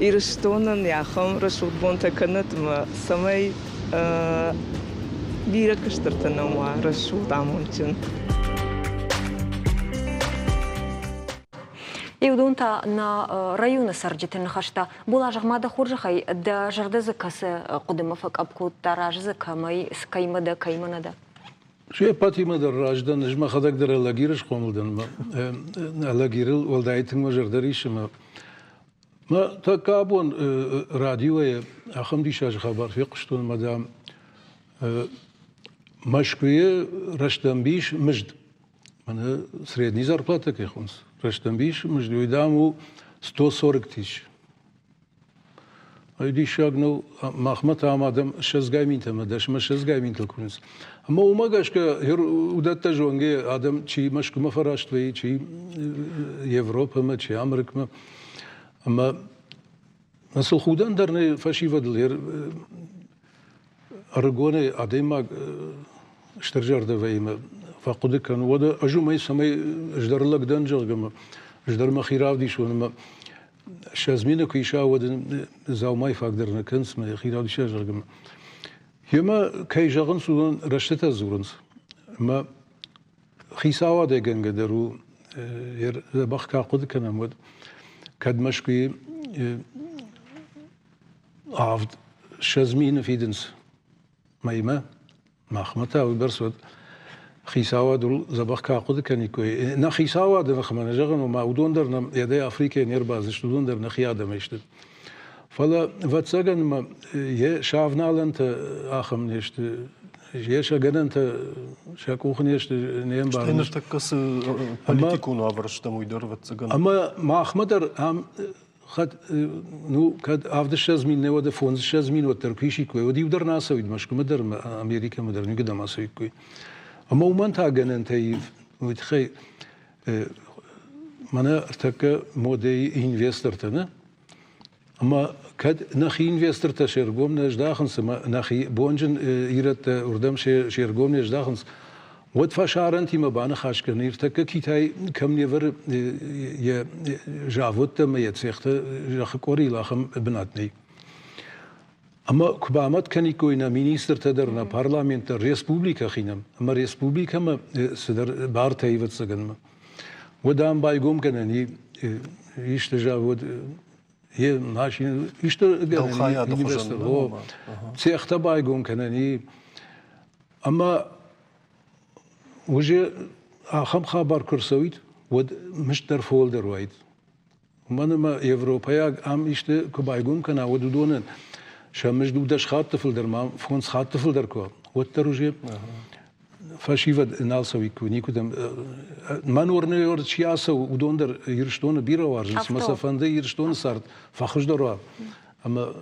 Ирыстонӕн ахӕм рӕсугъд бонтӕ кӕнӕд ӕмӕ цӕмӕй бирӕ кӕстӕртӕ нӕм уа рӕсугъд, амондджын. Иудон та нӕ районы цӕрджыты ныхӕстӕ. Бола, зӕгъ-ма дӕ хорзӕхӕй, дӕ зӕрдӕ дзы кӕцы хъуыдымӕ фӕкъӕпп кодта, разы дзы кӕмӕй, кӕимӕ дӕ, кӕимӕ нӕ дӕ? Се ппӕтимӕ дӕр раздӕн, ӕз мӕхӕдӕг дӕр Алагиры схъомыл дӕн. Алагирыл уӕлдай тынг мӕ зӕрдӕ риссы ӕмӕ мӕ тӕккӕ абон радиойы ахӕм диссаджы хабар фехъуыстон, ӕмӕ, дам, Мӕскуыйы рӕстӕмбис мызд Мӕнӕ средний зарплата кӕй хонынц, рӕстӕмбис мызд, уый, дам, у 140 тысяч. Ай диссаг нӕу, махмӕ та ам адӕм ссӕдзгай минтӕ ӕмӕ дӕсмӕ ссӕдзгай минтыл курынц. Ӕмӕ уымӕ гӕсгӕ уыдӕттӕ зонгӕ адӕм чи Мӕскуымӕ фӕраст вӕййы, чи Европӕмӕ, чи Амырыкмӕ. Ӕмӕ сыл худӕн дӕр нӕй фӕсивӕдыл ӕрыгонӕй адӕймаг стырзӕрдӕ вӕййы фӕхъуыды кӕны, уӕдӕ ӕз уымӕй цӕмӕй ӕз дӕр лӕг дӕн, зӕгъгӕ, ӕмӕ ӕз дӕр мӕхи равдисон ӕмӕ 20 мины куы иса, уӕд ын дзаумайы фаг дӕр нӕ кӕнынц, мӕ йӕхи равдиса, зӕгъгӕ. Йемӕ, кӕй зӕгъынц, уыдон рӕстытӕ дзурынц. Ӕмӕ хицауадӕй гӕнгӕ дӕр у, дзӕбӕх кӕ хъуыды кӕнӕм, уӕд кӕд Мӕскуыйы 70 мины фидынц мӕймӕ. Махмӕ та уыйбӕрц уӕд хицауад дзӕбӕх кӕ ахъуыды кӕниккой. Нӕ хицауады ныхмӕ нӕ зӕгъын, ома уыдон дӕр нӕм йӕдӕй Африкӕйӕ не рбацыдысты, уыдон дӕр нӕхи адӕмӕй сты. Фӕлӕ, ӕвӕццӕгӕн, мӕ йӕ сӕвналӕнтӕ ахӕм не сты, йӕ сӕ гӕнӕнтӕ сӕ къухы не сты, не мбарынц. Стӕй ныртӕккӕ цы политикон уавӕр стӕм, уый дӕр, ӕвӕццӕгӕн. Ӕмӕ махмӕ дӕр ам ну, кӕд 70 мин нӕ, уӕд 75 мин уӕддӕр куы исиккой, уӕд иу дӕр нӕ ацӕуид Мӕскуымӕ дӕр ӕмӕ Америкӕмӕ дӕр никуыдӕм ацӕуиккой. Ӕмӕ уымӕн та гӕнӕнтӕ уый тыххӕй мӕнӕ ӕртӕккӕ модӕйы инвестортӕ, нӕ? Ӕмӕ кӕд нӕхи инвестортӕ се ргом нӕ здахынц ӕмӕ нӕхи бонджын ирӕттӕ уырдӕм се ргом не здахынц, Уӕд фӕсарӕнтимӕ баныхас кӕны, ныртӕккӕ Китай кӕм не вӕры йӕ заводтӕ ӕмӕ йӕ цехтӕ зӕххы къорийыл, ахӕм бынат нӕй. Ӕмӕ куы бамӕт кӕниккой нӕ министртӕ дӕр, нӕ парламент дӕр, республикӕ хинӕм, ӕмӕ республикӕмӕ цыдӕр бартӕ ӕвӕццӕгӕнмӕ, уӕд ам байгом кӕнӕн исты завод, йе машинӕ, исты Дӕлхайады хуызӕн. Цехтӕ байгом кӕнӕн и. Ӕмӕ уже ахӕм хабар куы рцӕуид, уӕд мызд дӕр фылдӕр уаид. Уымӕн ӕмӕ европӕйаг ам исты куы байгом кӕна, уӕд уыдонӕн сӕ мызд у 10 хатты фылдӕр, ма фондз хатты фылдӕр куы уа, уӕддӕр уже фӕсивӕд нал цӕуиккой никуыдӕм. Мӕн уырны, чи ацӕуы, уыдон дӕр Ирыстоны бирӕ уарзынц, ӕмӕ сӕ фӕнды Ирыстоны цард фӕхуыздӕр уа. Ӕмӕ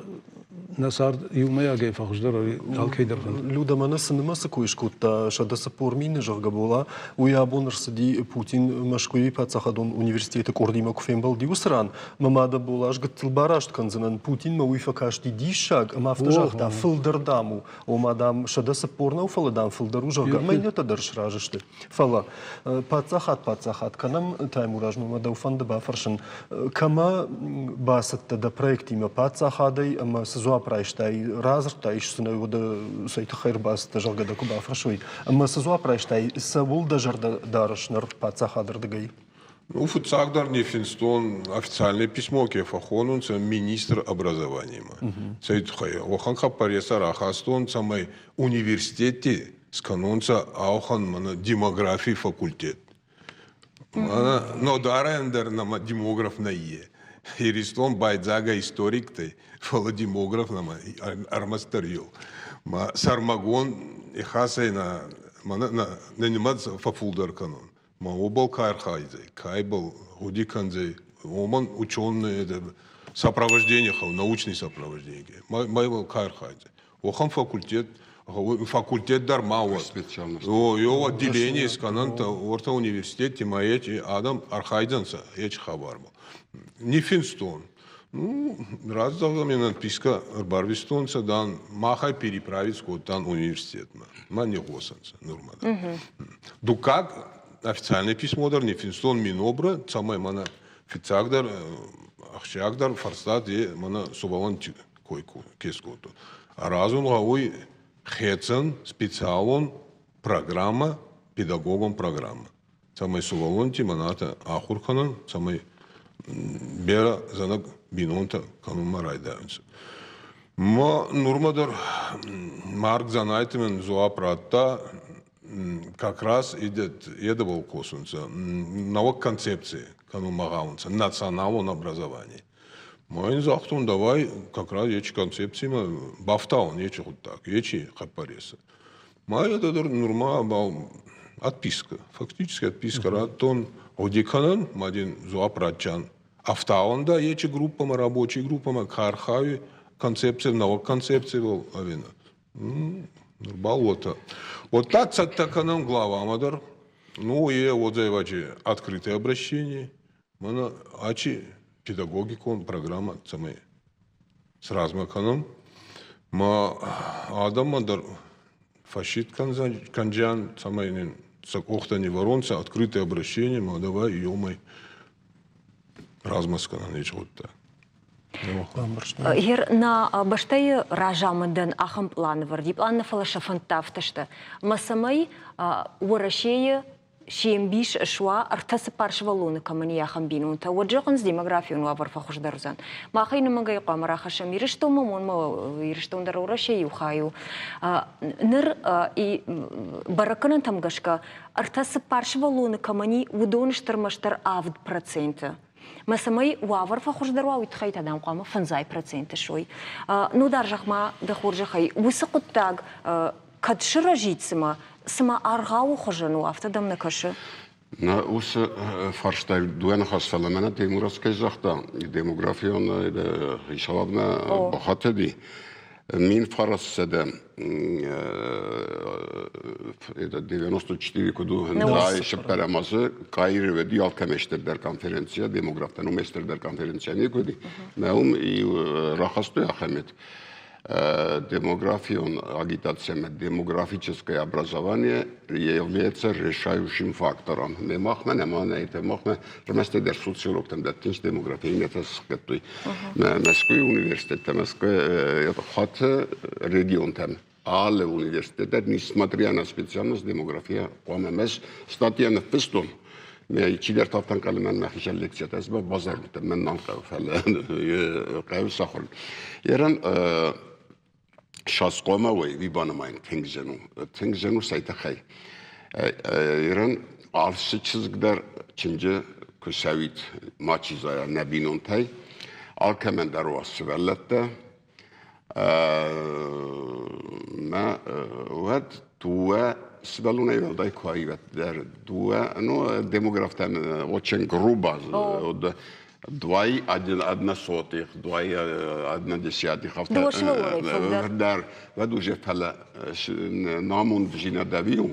нӕ цард иумӕйагӕй фӕхуыздӕр алкӕй дӕр фӕнды. Люда, мӕнӕ цы нымӕцы кой скодта 140 000, зӕгъгӕ, Бола, уый абон ӕрцыди Путин Мӕскуыйы паддзахадон университеты къордимӕ куы фембӕлди, уыцы ран. Мӕ мады Бола, ӕз гыццыл бараст кӕндзынӕн, Путинмӕ уый фӕкасти диссаг, ӕмӕ афтӕ загъта, фылдӕр, дам, у. Ома, дам, 140 нӕу, фӕлӕ, дам, фылдӕр у, зӕгъгӕ, ӕмӕ иннӕтӕ дӕр сразы сты. Фӕлӕ паддзахад паддзахад кӕнӕм, Таймураз, мӕ дӕу фӕнды бафӕрсын, кӕмӕ бацыдтӕ дӕ проектимӕ паддзахадӕй ӕмӕ цы дзуапп райстай, радзырдтай ис сын уӕдӕ цӕй тыххӕй ӕрбацыдтӕ, зӕгъгӕ дӕ куы бафӕрсой, ӕмӕ цы дзуапп райстай, цӕуыл дӕ зӕрдӕ дарыс ныр паддзахады рдыгӕй? Ну, фыццагдӕр не финстон официальное письмо ке фӕхонунцӕ министр образованиемӕ. Цӕй туххӕй? Уӕхӕн хабар рахастон, цӕмӕй университетти скӕнунцӕ ауӕхӕн мӕнӕ демографий факультет. Мӕнӕ Нодарӕн дӕр нӕмӕ демограф нӕййе. Иристон байдзаг ӕй историктӕй, фӕлӕ демограф нӕмӕ ӕрмӕстдӕр еу. Ма сӕрмагонд Ихӕсӕй нӕ нӕ нимӕдз фӕффулдӕр кӕнун. Ма уобӕл ка архайдзӕй, ка ибӕл гъуди кӕндзӕй, уомӕн ученые сопровождение гъӕуй, научный сопровождение. Ма ибӕл ка архайдзӕй. Уӕхӕн факультет факультет дӕр ма уӕд. О, ё отделение скӕнӕнтӕ уӕртӕ университетти ма эти адӕм архайдзӕнцӕ ечи хабармӕ. Ниффинстон. Ну, раздзӕгъӕм ин отписка ӕрбарвистонцӕ, дан, махӕй переправить кодтан университетмӕ. Ма не гъосӕнцӕ нурмӕ дӕр. Дуккаг официальное письмо дӕр ниффинстон Минобрӕ, цӕмӕй мӕнӕ фиццагдӕр, ахсджиагдӕр фарстат е мӕнӕ сувӕллӕнтти кой ке скодтон. Аразун гъӕуй хецӕн специалон программа, педагогон программа. Цӕмӕй сувӕллонти мӕнӕтӕ ахур кӕнӕн, цӕмӕй берӕ зӕнӕг бийнонтӕ кӕнунмӕ райдайунцӕ. Ма нурмӕ дӕр Марк Дзанайти мин дзуапп радта, как раз идет едӕбӕл косунцӕ нӕуӕг концепци кӕнунмӕ гъавунцӕ националон образование. Ма ин загътон, давай как раз ечи концепцимӕ бафтауӕн ечи гъуддаг, ечи хъӕппӕресӕ. Ма это дӕр нурма бал отписка, фактически отписка радтон гъуди кӕнӕн, ма дин дзуапп ратджан. Ӕфтауӕн да ечи группӕмӕ, рабочий группӕмӕ ка архайуй концепци, нӕуӕг концепцибӕл ӕви нӕ. Нур бал уотӕ. Уӕдта цӕттӕ кӕнӕн главамӕ дӕр. Ну, е уодзӕй открытое обращение. Мӕнӕ ачи педагогикон программӕ цӕмӕй сразмӕ кӕнӕм. Ма адӕммӕ дӕр фӕсидт кӕнджиан, цӕмӕй нин сӕ къохтӕ не вӕронцӕ, открытое обращение, ма давай еумӕй размӕ скӕнӕн ечи гъуддаг. Гьер нӕ бӕстӕйы разамындӕн ахӕм пълан ӕвӕрди, пълан нӕ, фӕлӕ сӕ фӕндтӕ афтӕ сты, ӕмӕ цӕмӕй Уӕрӕсейы се мбис суа ӕртӕ-цыппар сывӕллоны кӕмӕн и, ахӕм бинонтӕ, уӕд зӕгъынц, демографион уавӕр фӕхуыздӕр уыдзӕн. Мах ӕй нымӕгӕй хъуамӕ рахӕссӕм Ирыстонмӕ, уымӕн Ирыстон дӕр Уӕрӕсейы иу хай у. Ныр бӕрӕггӕнӕнтӕм гӕсгӕ ӕртӕ-цыппар сывӕллоны кӕмӕн и, уыдон сты ӕрмӕстдӕр 7%. Мӕ цӕмӕй уавӕр фӕхуыздӕр уа, уый тыххӕй та дам хъуамӕ 50% суой. Ну дӕр зӕгъ-ма, дӕ хорзӕхӕй, уыцы хъуыддаг кӕд сырӕзид цымӕ, цыма аргъауы хуызӕн у, афтӕ дӕм нӕ кӕсы? Нӕ уыцы фарстай дыууӕ ныхас, фӕлӕ мӕнӕ Теймураз кӕй загъта, демографион хицауадмӕ бахатыди, 1994 куыд у, цыппӕрӕм азы Каиры уыди алкӕмӕй стырдӕр конференцийӕ, демографтӕн уымӕй стырдӕр конференцийӕ никуы уыди. Мӕ уым рахастой ахӕмет демографион агитация демографическое образование является решающим фактором. Ме махмӕ нӕма нӕ махмӕ ӕрмӕстдӕр социологтӕн дӕттынц демография, иннӕтӕ схъӕдтой. Мӕскуыйы университеттӕ, Москвы хаты регионтӕм алы университет дӕр, несмотря на специальность демография, хъуамӕ мӕс статья ныффыстон. Чидӕр тафтан кӕлмӕн мӕхицӕн лекциятӕ ӕз базаргутӕ мӕн нал хъӕуы, фӕлӕ хъӕуы сахуыр. Ерӕн сасхъуамӕ уой, уый банымайын тынг зын у. Тынг зын у цӕй тыххӕй. Ерӕн алцы чызг дӕр чынджы куы цӕуид, мачи зайа нӕ бинонтӕй, алкӕмӕн дӕр уа сывӕллӕттӕ, Мӕ уӕд дыууӕ сывӕллонӕй уӕлдай куы аивӕд дӕр дыууӕ, ну, демографтӕн очень грубо, двай одна сотых, двай одна десятых. Дыууӕ сывӕллонӕй фылдӕр. Дӕр, уӕд уже фӕлӕ намонддзинад ӕви у,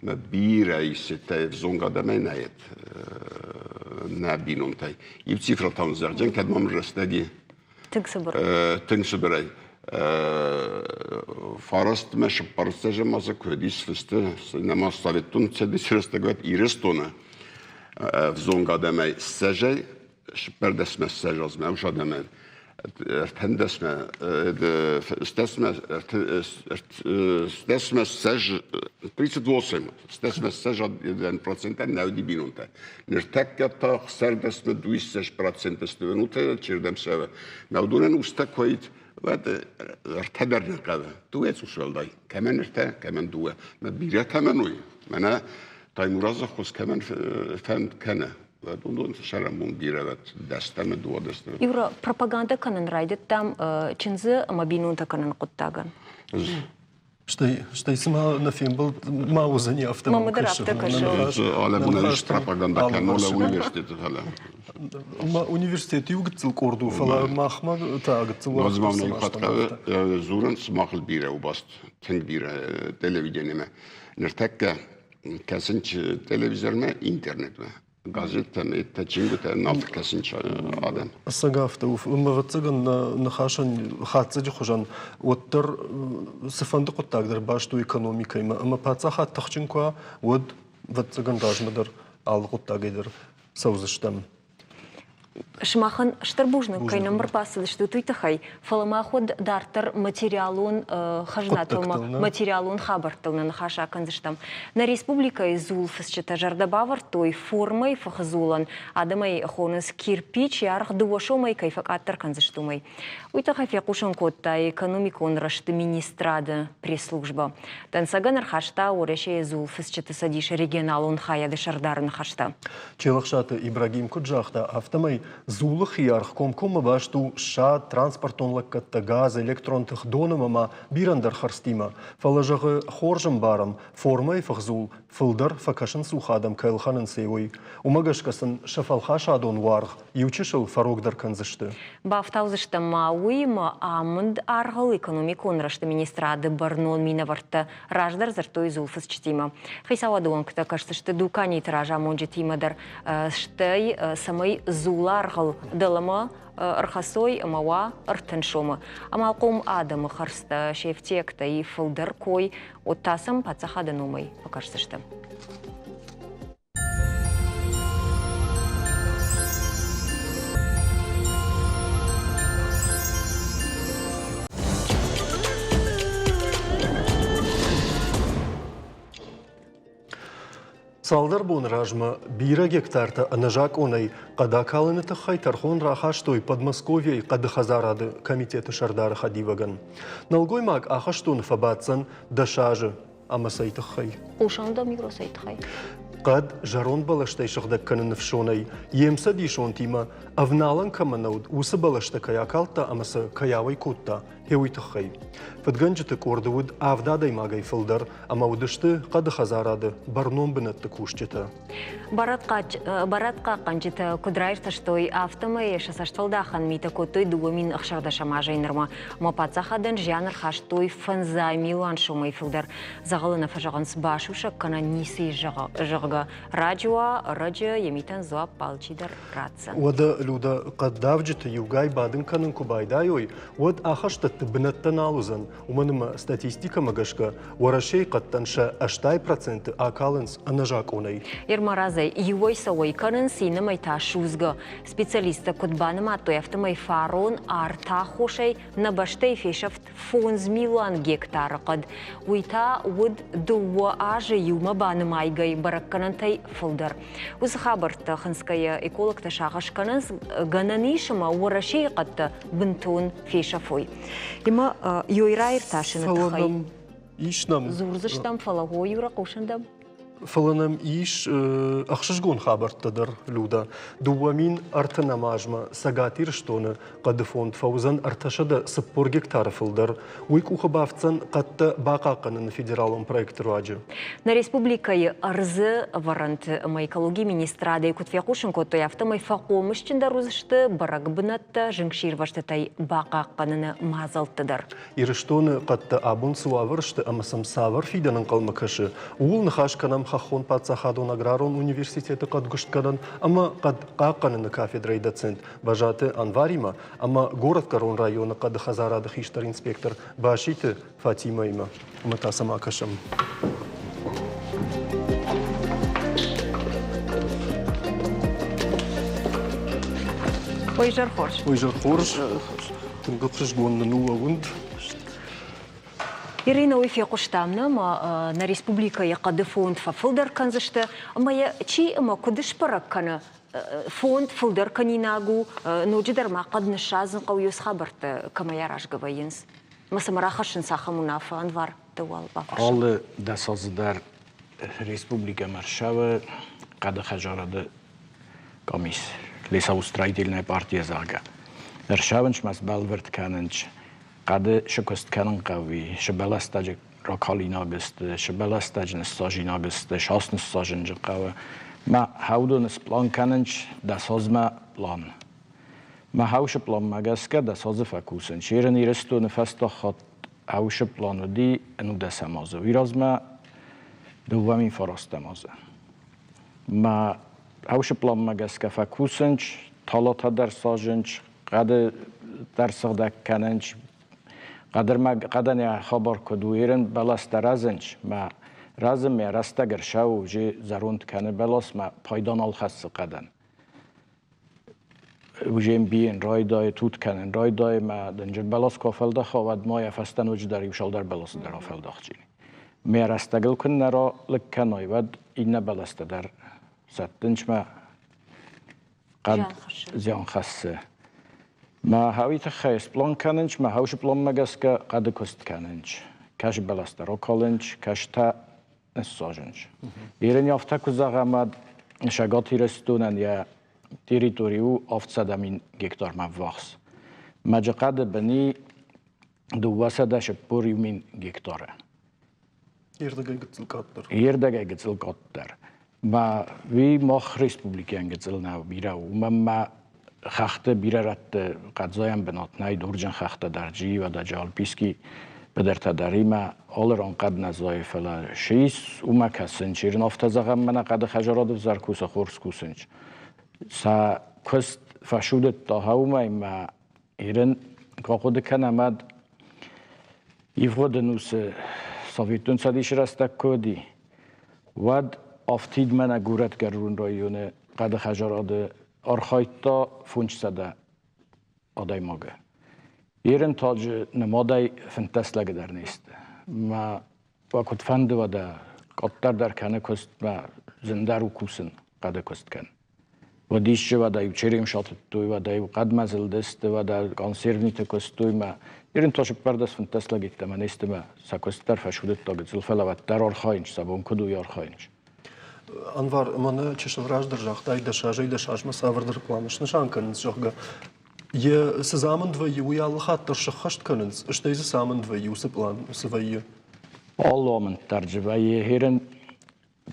мӕ бирӕ исетӕ ӕвзонг адӕмӕй нӕ нӕ бинонтӕй. Иу цифрӕтӕм зӕгъдзӕн, кӕд мӕм рӕстӕги Тынг цыбыр. Тынг цыбырӕй. Фарастмӕ сыппӕрцӕзӕм азы куы уыдис фысты, нӕма Советон Цӕдисы рӕстӕг уӕд Ирыстоны ӕвзонг адӕмӕй ссӕзӕй сыппӕрдӕсмӕ ссӕдз азмӕ ус адӕмӕй ӕртӕндӕсмӕ стӕсмӕ стӕсмӕ ссӕдз 38 стӕсмӕ ссӕдз процентӕн нӕ уыди бинонтӕ. Ныртӕккӕ та хсӕрдӕсмӕ дуиссӕдз проценты сты минутӕ чердӕм цӕуы. Нӕудонӕн устӕ куы уӕд ӕртӕ дӕр нӕ хъӕуы. Дыууӕ цъус уӕлдай. Кӕмӕн ӕртӕ, кӕмӕн дыууӕ. Мӕ бирӕ кӕмӕн уый, мӕнӕ Таймуразы ххуыс кӕмӕн фӕнд кӕны, уӕд уыдон сӕрӕнбон бирӕ уӕд дӕстӕмӕ, дыууадӕстӕмӕ. Юра, пропагандӕ кӕнын райдыдтам чындзы ӕмӕ бинонтӕ кӕнын хъуыддагӕн. Стӕй, стӕй цыма нӕ фембӕлд ма уыдзӕни афтӕ. Мамӕ дӕр афтӕ кӕсы. Алӕбон ис пропаганда кӕнола университеты фӕлӕ. Ма университет иу гыццыл къорд у, фӕлӕ махмӕ та гыццыл уӕрӕхдӕр цыма хатт дзурынц, махыл бирӕ у баст, тынг бирӕ телевидениемӕ. Ныртӕккӕ кӕсын телевизормӕ, интернетмӕ. Газеттӕ, меттӕ, чингуытӕ нал кӕсынц адӕм. Ӕцӕг афтӕ у. Ӕвӕццӕгӕн, нӕ ныхасӕн хатдзӕджы хуызӕн уӕддӕр цыфӕнды хъуыддаг дӕр баст у экономикӕимӕ. Ӕмӕ паддзахад тыхджын куы уа, уӕд, ӕвӕццӕгӕн, размӕ дӕр алы хъуыддагӕй дӕр цӕудзыстӕм. Сымахӕн стыр бузныг, кӕй нӕм ӕрбацыдыстут, уый тыххӕй. Фӕлӕ мах уӕд дарддӕр материалон хӕзнатыл, материалон хабӕрттыл нӕ ныхас акӕндзыстӕм. Нӕ республикӕйы дзулфыцджытӕ зӕрдӕ бавӕрдтой формӕйы фых дзулӕн, адӕмӕй хонынц кирпич, йӕ аргъ дыууӕ сомӕй кӕй фӕкъаддӕр кӕндзысты, уымӕй. Уый тыххӕй фехъусын кодта экономикон рӕзты министрады пресс-службӕ. Дӕнцӕгӕн ӕрхаста Уӕрӕсейы дзулфыцджыты цӕдисы регионалон хайады сӕрдары ныхӕстӕ. Челӕхсаты Ибрагим куыд загъта, афтӕмӕй дзулы хиаргъ комкоммӕ баст у ссад, транспортон лӕггӕдтӕ, газ, электрон тых, дон ӕмӕ ма бирӕ ӕндӕр хӕрдзтимӕ. Фӕлӕ, зӕгъы, хорз ӕмбарӕм, формӕйы фых дзул фылдӕр фӕкӕсынцух адӕм кӕй ӕлхӕнынц, уый. Уымӕ гӕсгӕ сын сӕ фӕлхасадон уаргъ иучысыл фӕрогдӕр кӕндзысты. Бафтаудзыстӕм ма уыимӕ амынд аргъыл экономикон рӕзты министрады бӕрнон минӕвӕрттӕ раздӕр дзырдтой дзулфыцджытимӕ. Хицауады уӕнгтӕ кӕсдзысты дуканиты разамонджытимӕ дӕр, стӕй цӕмӕй дзуларгъыл дӕлӕмӕ ӕрхӕцой ӕмӕ уа 30 сомы. Амалхъом адӕмы хӕрдзтӕ се фтиӕгтӕй фылдӕр кой, уӕд та сӕм паддзахады номӕй фӕкӕсдзысты. Цалдӕр боны размӕ бирӕ гектартӕ ӕнӕзакъонӕй хъӕд акалыны тыххӕй тӕрхон рахастой Подмосковьейы хъӕды хӕдзарады комитеты сӕрдары хӕдивӕгӕн. Нӕлгоймаг ахӕстоны фӕбаддзӕн 10 азы. Ӕмӕ цӕй тыххӕй? Хъусан дӕм Юро цӕй тыххӕй? Хъӕд зӕронд бӕлӕстӕй сыгъдӕг кӕныны фсонӕй йе мцӕдисонтимӕ ӕвналӕн кӕмӕ нӕ уыд, уыцы бӕлӕстӕ кӕй акалдта ӕмӕ сӕ кӕй ауӕй кодта, гъе уый тыххӕй. Фыдгӕнджыты къорды уыд авд адӕймагӕй фылдӕр ӕмӕ уыдысты хъӕды хӕдзарады бӕрнон бынӕтты кусджытӕ. Барадхъахъхъӕнджытӕ куыд раиртӕстой, афтӕмӕй сӕ цӕстфӕлдахӕн митӕ кодтой 2016 азӕй нырмӕ. Ӕмӕ паддзахадӕн зиан ӕрхастой фӕндзай милуан сомӕй фылдӕр. Дзӕгъӕлы нӕ фӕзӕгъынц басусӕг кӕнӕ ницы ис, зӕгъгӕ. Раджы уа, ӕрӕджы йӕ митӕн дзуапп алчидӕр ратдзӕн. Уӕдӕ, Людӕ, хъӕддавджыты иугай бадын кӕнын куы байдайой, уӕд ахӕстӕтты бынӕттӕ нал уыдзӕн, уымӕн ӕмӕ статистикӕмӕ гӕсгӕ Уӕрӕсейы хъӕдтӕн сӕ 80% акалынц ӕнӕзакъонӕй. Ермаразӕй иуӕй сӕ уӕй кӕнынц, иннӕмӕй та судзгӕ. Специалисттӕ куыд банымадтой, афтӕмӕй фарон арт аххосӕй нӕ бӕстӕйы фесӕфт 5 милуан гектары хъӕд. Уый та уыд дыууӕ азы иумӕ банымайгӕ бӕрӕггӕнӕнтӕй фылдӕр. Уыцы хабӕрттӕ хынцгӕйӕ экологтӕ сагъӕс кӕнынц, гӕнӕн ис ӕмӕ Уӕрӕсейы хъӕдтӕ бынтон фесӕфой. Ӕмӕ ёй раиртасыны тыххӕй ис нӕм. Дзурдзыстӕм, фӕлӕ о, Юра, хъусын дӕм. Фӕлӕ нӕм ис ӕхсызгон хабӕрттӕ дӕр, Люда. 2030 азмӕ Цӕгат Ирыстоны хъӕды фонд фӕуыдзӕн 340 гектары фылдӕр. Уый къухы бафтдзӕн хъӕдтӕ бахъахъхъӕныны федералон проекты руаджы. Нӕ республикӕйы ӕрдзы ӕвӕрӕнты ӕмӕ экологийы министрадӕй куыд фехъусын кодтой, афтӕмӕй фӕхъомысджындӕр уыдзысты бӕрӕг бынӕттӕ зынгсирвӕзтытӕй бахъахъхъӕныны мадзӕлтты дӕр. Ирыстоны хъӕдтӕ абон цы уавӕр сты ӕмӕ сӕм цавӕр фидӕн ӕнхъӕлмӕ кӕсы, ууыл ныхас кӕнӕм Хӕххон паддзахадон аграрон университеты хъӕдгуыстгӕнӕн ӕмӕ хъӕд хъахъхъӕныны кафедрӕйы доцент Бӕзаты Анваримӕ ӕмӕ Горӕтгӕрон районы хъӕды хӕдзарады хистӕр инспектор Баситы Фатимӕимӕ. Ӕмӕ та сӕм акӕсӕм. Ой, изӕр хорз. Ой, изӕр хорз. Тынг ӕхсызгон нын у уӕ уынд. Ирина, уый фехъуыстам нӕ ӕмӕ нӕ республикӕйы хъӕды фонд фӕфылдӕр кӕндзысты ӕмӕ йӕ чи ӕмӕ куыд сбӕрӕг кӕны, фонд фылдӕр кӕнинаг у, ноджыдӕр ма хъӕд ныссадзын хъӕуы уыцы хабӕрттӕ кӕмӕй аразгӕ вӕййынц? Ӕмӕ цӕмӕ рахӕссынц ахӕм уынаффӕ, Анвар, дӕ уал бафӕрсӕм. Алы дӕсазы дӕр республикӕмӕ ӕрцӕуы хъӕды хӕдзарады къамис, лесоустроительная партия, зӕгъгӕ. Ӕрцӕуынц ма сбӕлвырд кӕнынц, хъӕды цы куыст кӕнын хъӕуы, цы бӕлӕстӕджы ракалинаг сты, сыбӕлӕстӕджы ныссажинаг сты, сас ныссажынджы хъӕуы. Мӕ хӕудоны сплан кӕнынч дӕсазмӕ план. Мӕ хӕусы планмӕ гӕсгӕ дӕсазы фӕкусын. Черын Ирыстоны фӕстаг хатт хӕусы план уыди ӕнудӕсӕм азы. Уый размӕ 2009 азы. Мӕ хӕусы планмӕ гӕсгӕ фӕкусынч, талатӕ дӕр сажынч, хъӕды дӕр сыгъдӕг кӕнынч, Хъӕдырмӕг хъӕдӕн йӕ хабар куыд у, ерын бӕлӕстӕ рӕзынц, мӕ рӕзы мӕ рӕстӕг ӕрсӕуы, уже зӕронд кӕны бӕлас, мӕ пайда нал хӕссы хъӕдӕн. Уже ӕмбийын райдайы, тут кӕнын райдайы, мӕ дынджыр бӕлас куы афӕлдӕха, уӕд ма йӕ фӕстӕ ноджыдӕр иу цалдӕр бӕласы дӕр афӕлдӕхдзӕни. Мӕ рӕстӕгыл куы нӕ ралыг кӕной, уӕд иннӕ бӕлӕстӕ дӕр сӕттынц мӕ хъӕд зиан хӕссы. Мӕ хауи тыххӕй сплан кӕнынч, мӕ хаусы планмӕ гӕсгӕ хъӕды куыст кӕнынч. Кӕс бӕлӕстӕ ракалынч, кӕс та ныссажынч. Ирын афтӕ куы зӕгъӕм, уӕд Цӕгат Ирыстонӕн йӕ территори у 700 мин гектармӕ ввахс. Мӕджыхъӕды быни 241 мин гектары. Ердӕгӕй гыццыл къаддӕр. Ердӕгӕй гыццыл къаддӕр. Ма уый мах республикӕйӕн гыццыл нӕу, бирӕ у. Уымӕн ма хӕхты бирӕ рӕтты хъӕдзайӕн бынат нӕй, дурджын хӕхтӕ дӕр, Джиева, Альпийский быдыртӕ дӕр имӕ алы ран хъӕд нӕ зайы, фӕлӕ ис уымӕ кӕсын. Чи афтӕ зӕгъӕм, мӕнӕ хъӕды хӕзарады взӕр кусы, хорз кусынч. Сӕ куыст фӕсудыдта уымӕй ма Ирын куы ахъуыды кӕнӕм, уӕд ивгъуыд ӕнусы Советон Цӕдисы рӕстӕг куы уыди, уӕд афтид мӕнӕ горӕтгӕрон районы хъӕды хӕдзарады архайдта 500 адӕймагы. Ирын таджы нымадӕй 15 лӕгы дӕр не сты. Мӕ куыд фӕнды, уӕдӕ къаддӕр дӕр кӕны куыст, мӕ зындӕр у кусын, хъӕды куыст кӕн. Уӕд исчи уӕдӕ-иу черем сатыдтой, уӕдӕ-иу хъӕдмӕ зылдысты, уӕдӕ консервниты куыстой мӕ. Ирын то 14-15 лӕгиттӕ мӕ не сты мӕ сӕ куыст дӕр фӕсудыдта гыццыл, фӕлӕ уӕддӕр архайынц, сӕ бон куыд у, архайынц. Анвар, мӕнӕ чысыл раздӕр загътай, дӕсазӕй дӕсазмӕ цавӕрдӕр план снысан кӕнынц, зӕгъгӕ. Йӕ цы дзы амынд вӕййы, уый алы хатт дӕр сӕххӕст кӕнынц, стӕй дзы цы амынд вӕййы, уыцы план цы вӕййы? Алы амынд дӕр дзы вӕййы. Херын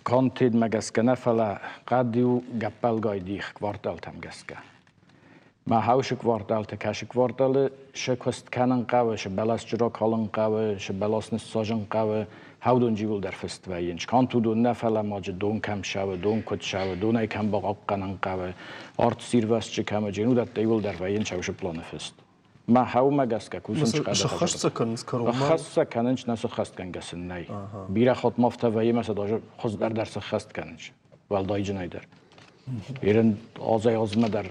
Контентмӕ гӕсгӕ нӕ, фӕлӕ хъӕд-иу гӕппӕлгай дих кварталтӕм гӕсгӕ. Мӕ хаусы кварталты кӕсы кварталы сӕ куыст кӕнын хъӕуы, сӕ бӕласджы ракалын хъӕуы, сӕ бӕлас ныссажын хъӕуы, хӕудон иууылдӕр фыст вӕййынц. Канд уыдон нӕ, фӕлӕ ма дзы дон кӕм цӕуы, дон куыд цӕуы, донӕй кӕм бахъахъхъӕнын хъӕуы, арт сирвӕзтджы кӕм уыди, уыдӕттӕ иууылдӕр вӕййынц хаусы планы фыст. Мӕ хъӕумӕ гӕсгӕ кусынц Сыххӕст сӕ кӕнынц кӕронмӕ? Ӕххӕст сӕ кӕнынц, нӕ сыххӕстгӕнгӕ сын нӕй. Бирӕ хатт ма афтӕ вӕййы, ӕмӕ сӕ даже хуыздӕр дӕр сыххӕст кӕнынц, уӕлдайджынӕй дӕр. Ирын азӕй-азмӕ дӕр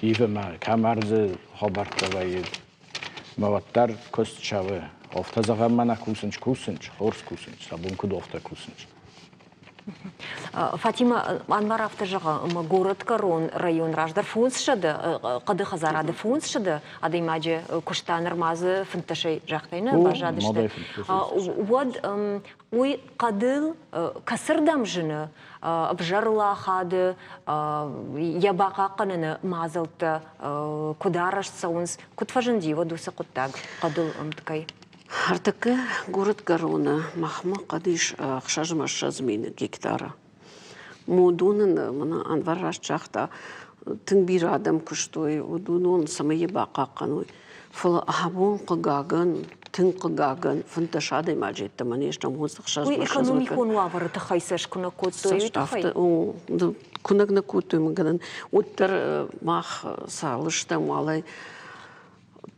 ивы мӕ кӕм ӕрдзы хабӕрттӕ вӕййы, мӕ уӕддӕр куыст цӕуы. Афтӕ зӕгъӕм, мӕнӕ кусынц, кусынц, хорз кусынц, сӕ бон куыд афтӕ кусынц. Фатима, Анвар афтӕ зӕгъы, ӕмӕ горӕтгӕрон район раздӕр 500 хъӕды хӕдзарады 500 адӕймаджы куыста, нырма дзы фынддӕсӕй загътай нӕ баззадысты. Уӕд уый хъӕдыл кӕцырдӕм зыны ӕвзӕр лахады, йӕ бахъахъхъӕныны мадзӕлттӕ куыд арӕзт цӕуынц, куыд фӕзынди уӕд уыцы хъуыддаг хъӕдыл ӕмткӕй? Ӕртӕккӕ горӕтгӕроны махмӕ хъӕд ис 26 мины гектары. Уыдон ын мӕнӕ Анвар раст загъта, тынг бирӕ адӕм куыстой, уыдон цӕмӕй йӕ бахъахъхъӕной. Фӕлӕ абон, хъыгагӕн, тынг хъыгагӕн, 15 адӕймаджы йеддӕмӕ не стӕм, уыцы ӕхсӕз Уый экономикон уавӕры тыххӕй сӕ скуынӕг кодтой, уый тыххӕй? Куынӕг нӕ кодтой, мыггӕнӕн. Уӕддӕр мах цал стӕм, уалӕй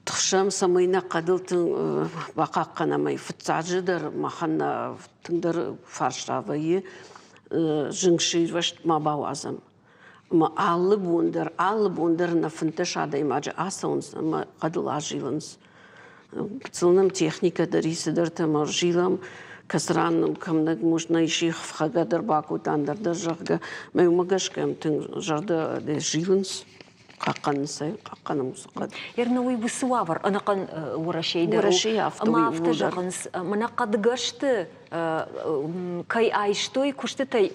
тыхсӕм, цӕмӕй нӕ хъӕдыл тынг бахъахъхъӕнӕм ӕй. Фыццаджыдӕр махӕн нӕ тынгдӕр фарста вӕййы зынгсирвӕзт ма бауадзӕм. Ӕмӕ алы бон дӕр, алы бон дӕр нӕ 15 адӕймаджы ацӕуынц ӕмӕ хъӕдыл азилынц. Гыццыл нӕм техникӕ дӕр и цыдӕртӕ ӕмӕ ӕрзилӕм, кӕцы ран кӕм нӕ можно ис фхӕгӕ дӕр бакодта, ӕндӕр дӕр, зӕгъгӕ. Мӕ уымӕ гӕсгӕ тынг зӕрдӕ зилынц. Хъахъхъӕнынц ӕй, хъахъхъӕнӕм уыцы хъӕд. Ерна уый уыцы уавӕр ӕнӕхъӕн Уӕрӕсейы дӕр у. Уӕрӕсейы афтӕ Ӕмӕ афтӕ зӕгъынц, мӕнӕ хъӕдгӕсты кӕй айстой куыстытӕй,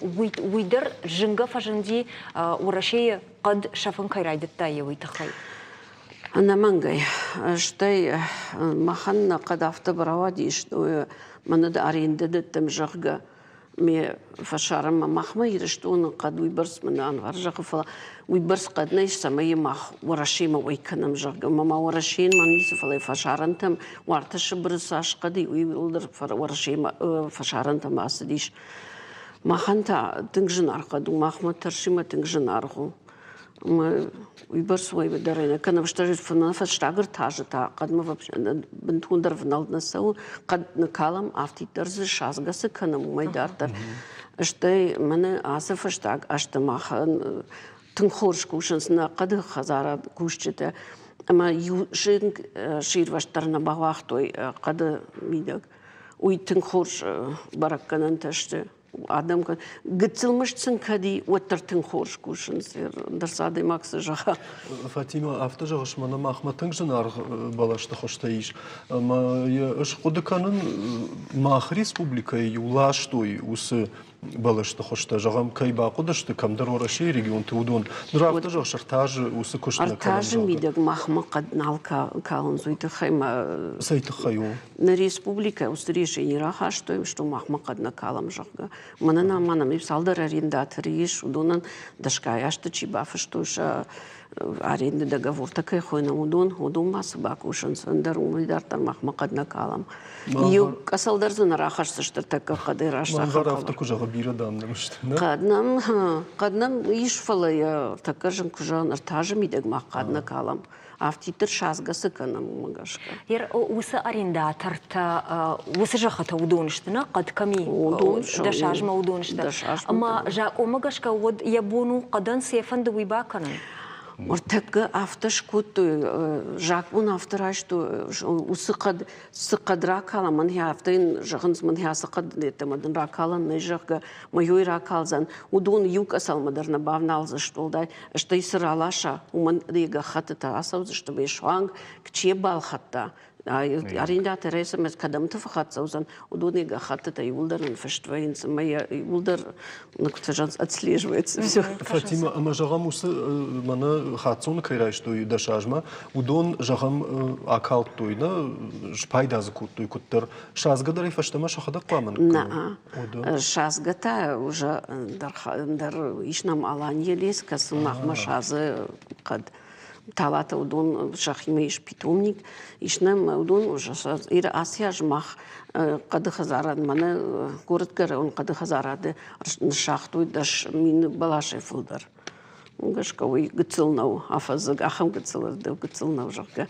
уый дӕр зынгӕ фӕзынди Уӕрӕсейы хъӕд сӕфын кӕй райдыдта, йе уый тыххӕй. Ӕнӕмӕнгӕй. Стӕй махӕн нӕ хъӕд афтӕ рауадис, мӕнӕ дӕ арендӕ дӕттӕм, зӕгъгӕ, ме фӕсарӕнмӕ махмӕ Ирыстоны хъӕд уыйбӕрц мын Анвар зӕгъы, фӕлӕ уыйбӕрц хъӕд нӕй, цӕмӕй мах Уӕрӕсемӕ уӕй кӕнӕм, зӕгъгӕ. Ӕмӕ ма Уӕрӕсейӕн ма ницы, фӕлӕ фӕсарӕнтӕм уартӕ Сыбыры цас хъӕд и, уый дӕр Уӕрӕсемӕ фӕсарӕнтӕм ацыдис. Махӕн та тынг зынаргъ хъӕд у, махмӕ тӕрсимӕ тынг зынаргъ у. Ӕмӕ уыйбӕрц уӕй дӕр нӕ кӕнӕм, стӕй фӕстаг ӕртазы та хъӕдмӕ бынтондӕр ӕвнӕлд нӕ цӕуы, хъӕд ныккалӕм, афтиддӕр дзы садзгӕ цы кӕнӕм, уымӕй дарддӕр. Стӕй мӕнӕ ацы фӕстаг азты махӕн тынг хорз кусынц нӕ хъӕды хӕдзарад кусджытӕ ӕмӕ иу зынг сирвӕзт дӕр нӕ бауагътой хъӕды мидӕг. Уый тынг хорз бӕрӕггӕнӕнтӕ сты. Адӕм гыццыл мызд сын кӕд и, уӕддӕр тынг хорз кусынц. Ӕндӕр цы адӕймаг цы зӕгъа. Фатимӕ, афтӕ зӕгъыс, мӕнӕ махмӕ тынг зынаргъ бӕлӕсты хуызтӕ ис. Ӕмӕ йӕ ӕз хъуыды кӕнын, мах республикӕйы иу ластой уыцы бӕлӕсты хуызтӕ, зӕгъӕм, кӕй бахъуыдысты кӕмдӕр Уӕрӕсейы регионты, уыдон. Ныр афтӕ зӕгъыс, ӕртӕ уыцы куыст нӕ кӕнӕм. Ӕртӕ мидӕг махмӕ хъӕд нал калынц, уый тыххӕй ма... Цӕй тыххӕй у? Нӕ республикӕ уыцы решение рахастой, что махмӕ хъӕд нӕ калӕм, зӕгъгӕ. Мӕнӕн ӕмӕ нӕм цалдӕр арендаторы ис, уыдонӕн дӕсгай азты чи бафыстой сӕ аренды договортӕ кӕй хойнӕм, уыдон, уыдон ма цы бакусынц, ӕндӕр уымӕй дарддӕр махмӕ хъӕд нӕ калӕм. Иу къӕцӕл дӕр дзы нӕ рахӕсдзысты тӕккӕ хъӕдӕй раст. Мӕнгар афтӕ куы зӕгъы, бирӕ дам нӕм сты. Хъӕд нӕм, хъӕд нӕм ис, фӕлӕ йӕ тӕккӕ зын куы зӕгъын, ӕртӕ мидӕг мах хъӕд нӕ калӕм. Афтиддӕр садзгӕ цы кӕнӕм, уымӕ гӕсгӕ. Уыцы арендатортӕ, уыцы зӕххытӕ уыдон сты, нӕ хъӕд кӕм и, дӕс азмӕ уыдон сты. Ӕмӕ закъонмӕ гӕсгӕ уӕд йӕ бон у хъӕдӕн цы йӕ фӕнды, уый бакӕнын? Ныртӕккӕ афтӕ скодтой, закъон афтӕ райстой, уыцы хъӕд, цы хъӕд ракала, мӕн афтӕ йын зӕгъынц, мӕн ацы хъӕд йеддӕмӕ дын ракалӕн нӕй, зӕгъгӕ, мӕ ракалдзӕн. Уыдон иу къӕцӕлмӕ дӕр нӕ бавналдзысты, уӕлдай стӕй цы раласа, уымӕн йӕ гӕххӕттытӕ ацӕудзысты ӕмӕ суанг чи балхӕдта, арендатор ӕмӕ кӕдӕмты фӕхӕццӕ уыдзӕн, уыдон йӕ гӕххӕттытӕ иууылдӕр ын фыст вӕййынц ӕмӕ йӕ иууылдӕр, ну, куыд зӕгъынц, отслеживается все. Фатима, ӕмӕ зӕгъӕм, уыцы мӕнӕ хаццоны кӕй райстой дӕс азмӕ, уыдон, зӕгъӕм, акалдтой, нӕ спайда дзы кодтой куыддӕр. Садзгӕ дӕр ӕй фӕстӕмӕ сӕхӕдӕг хъуамӕ ныккӕной? Садзгӕ та уже ӕндӕр ис нӕм Алания лес, кӕцы махмӕ садзы хъӕд. Талатӕ уыдон сӕхимӕ ис питомник, ис нӕм уыдон уже ацы аз мах хъӕды хӕдзарад, мӕнӕ горӕтгӕрон хъӕды хӕдзарады ныссагътой 10 000 бӕласӕй фылдӕр. Уымӕ гӕсгӕ уый гыццыл нӕу, афӕдзы ахӕм гыццыл гыццыл нӕу, зӕгъгӕ.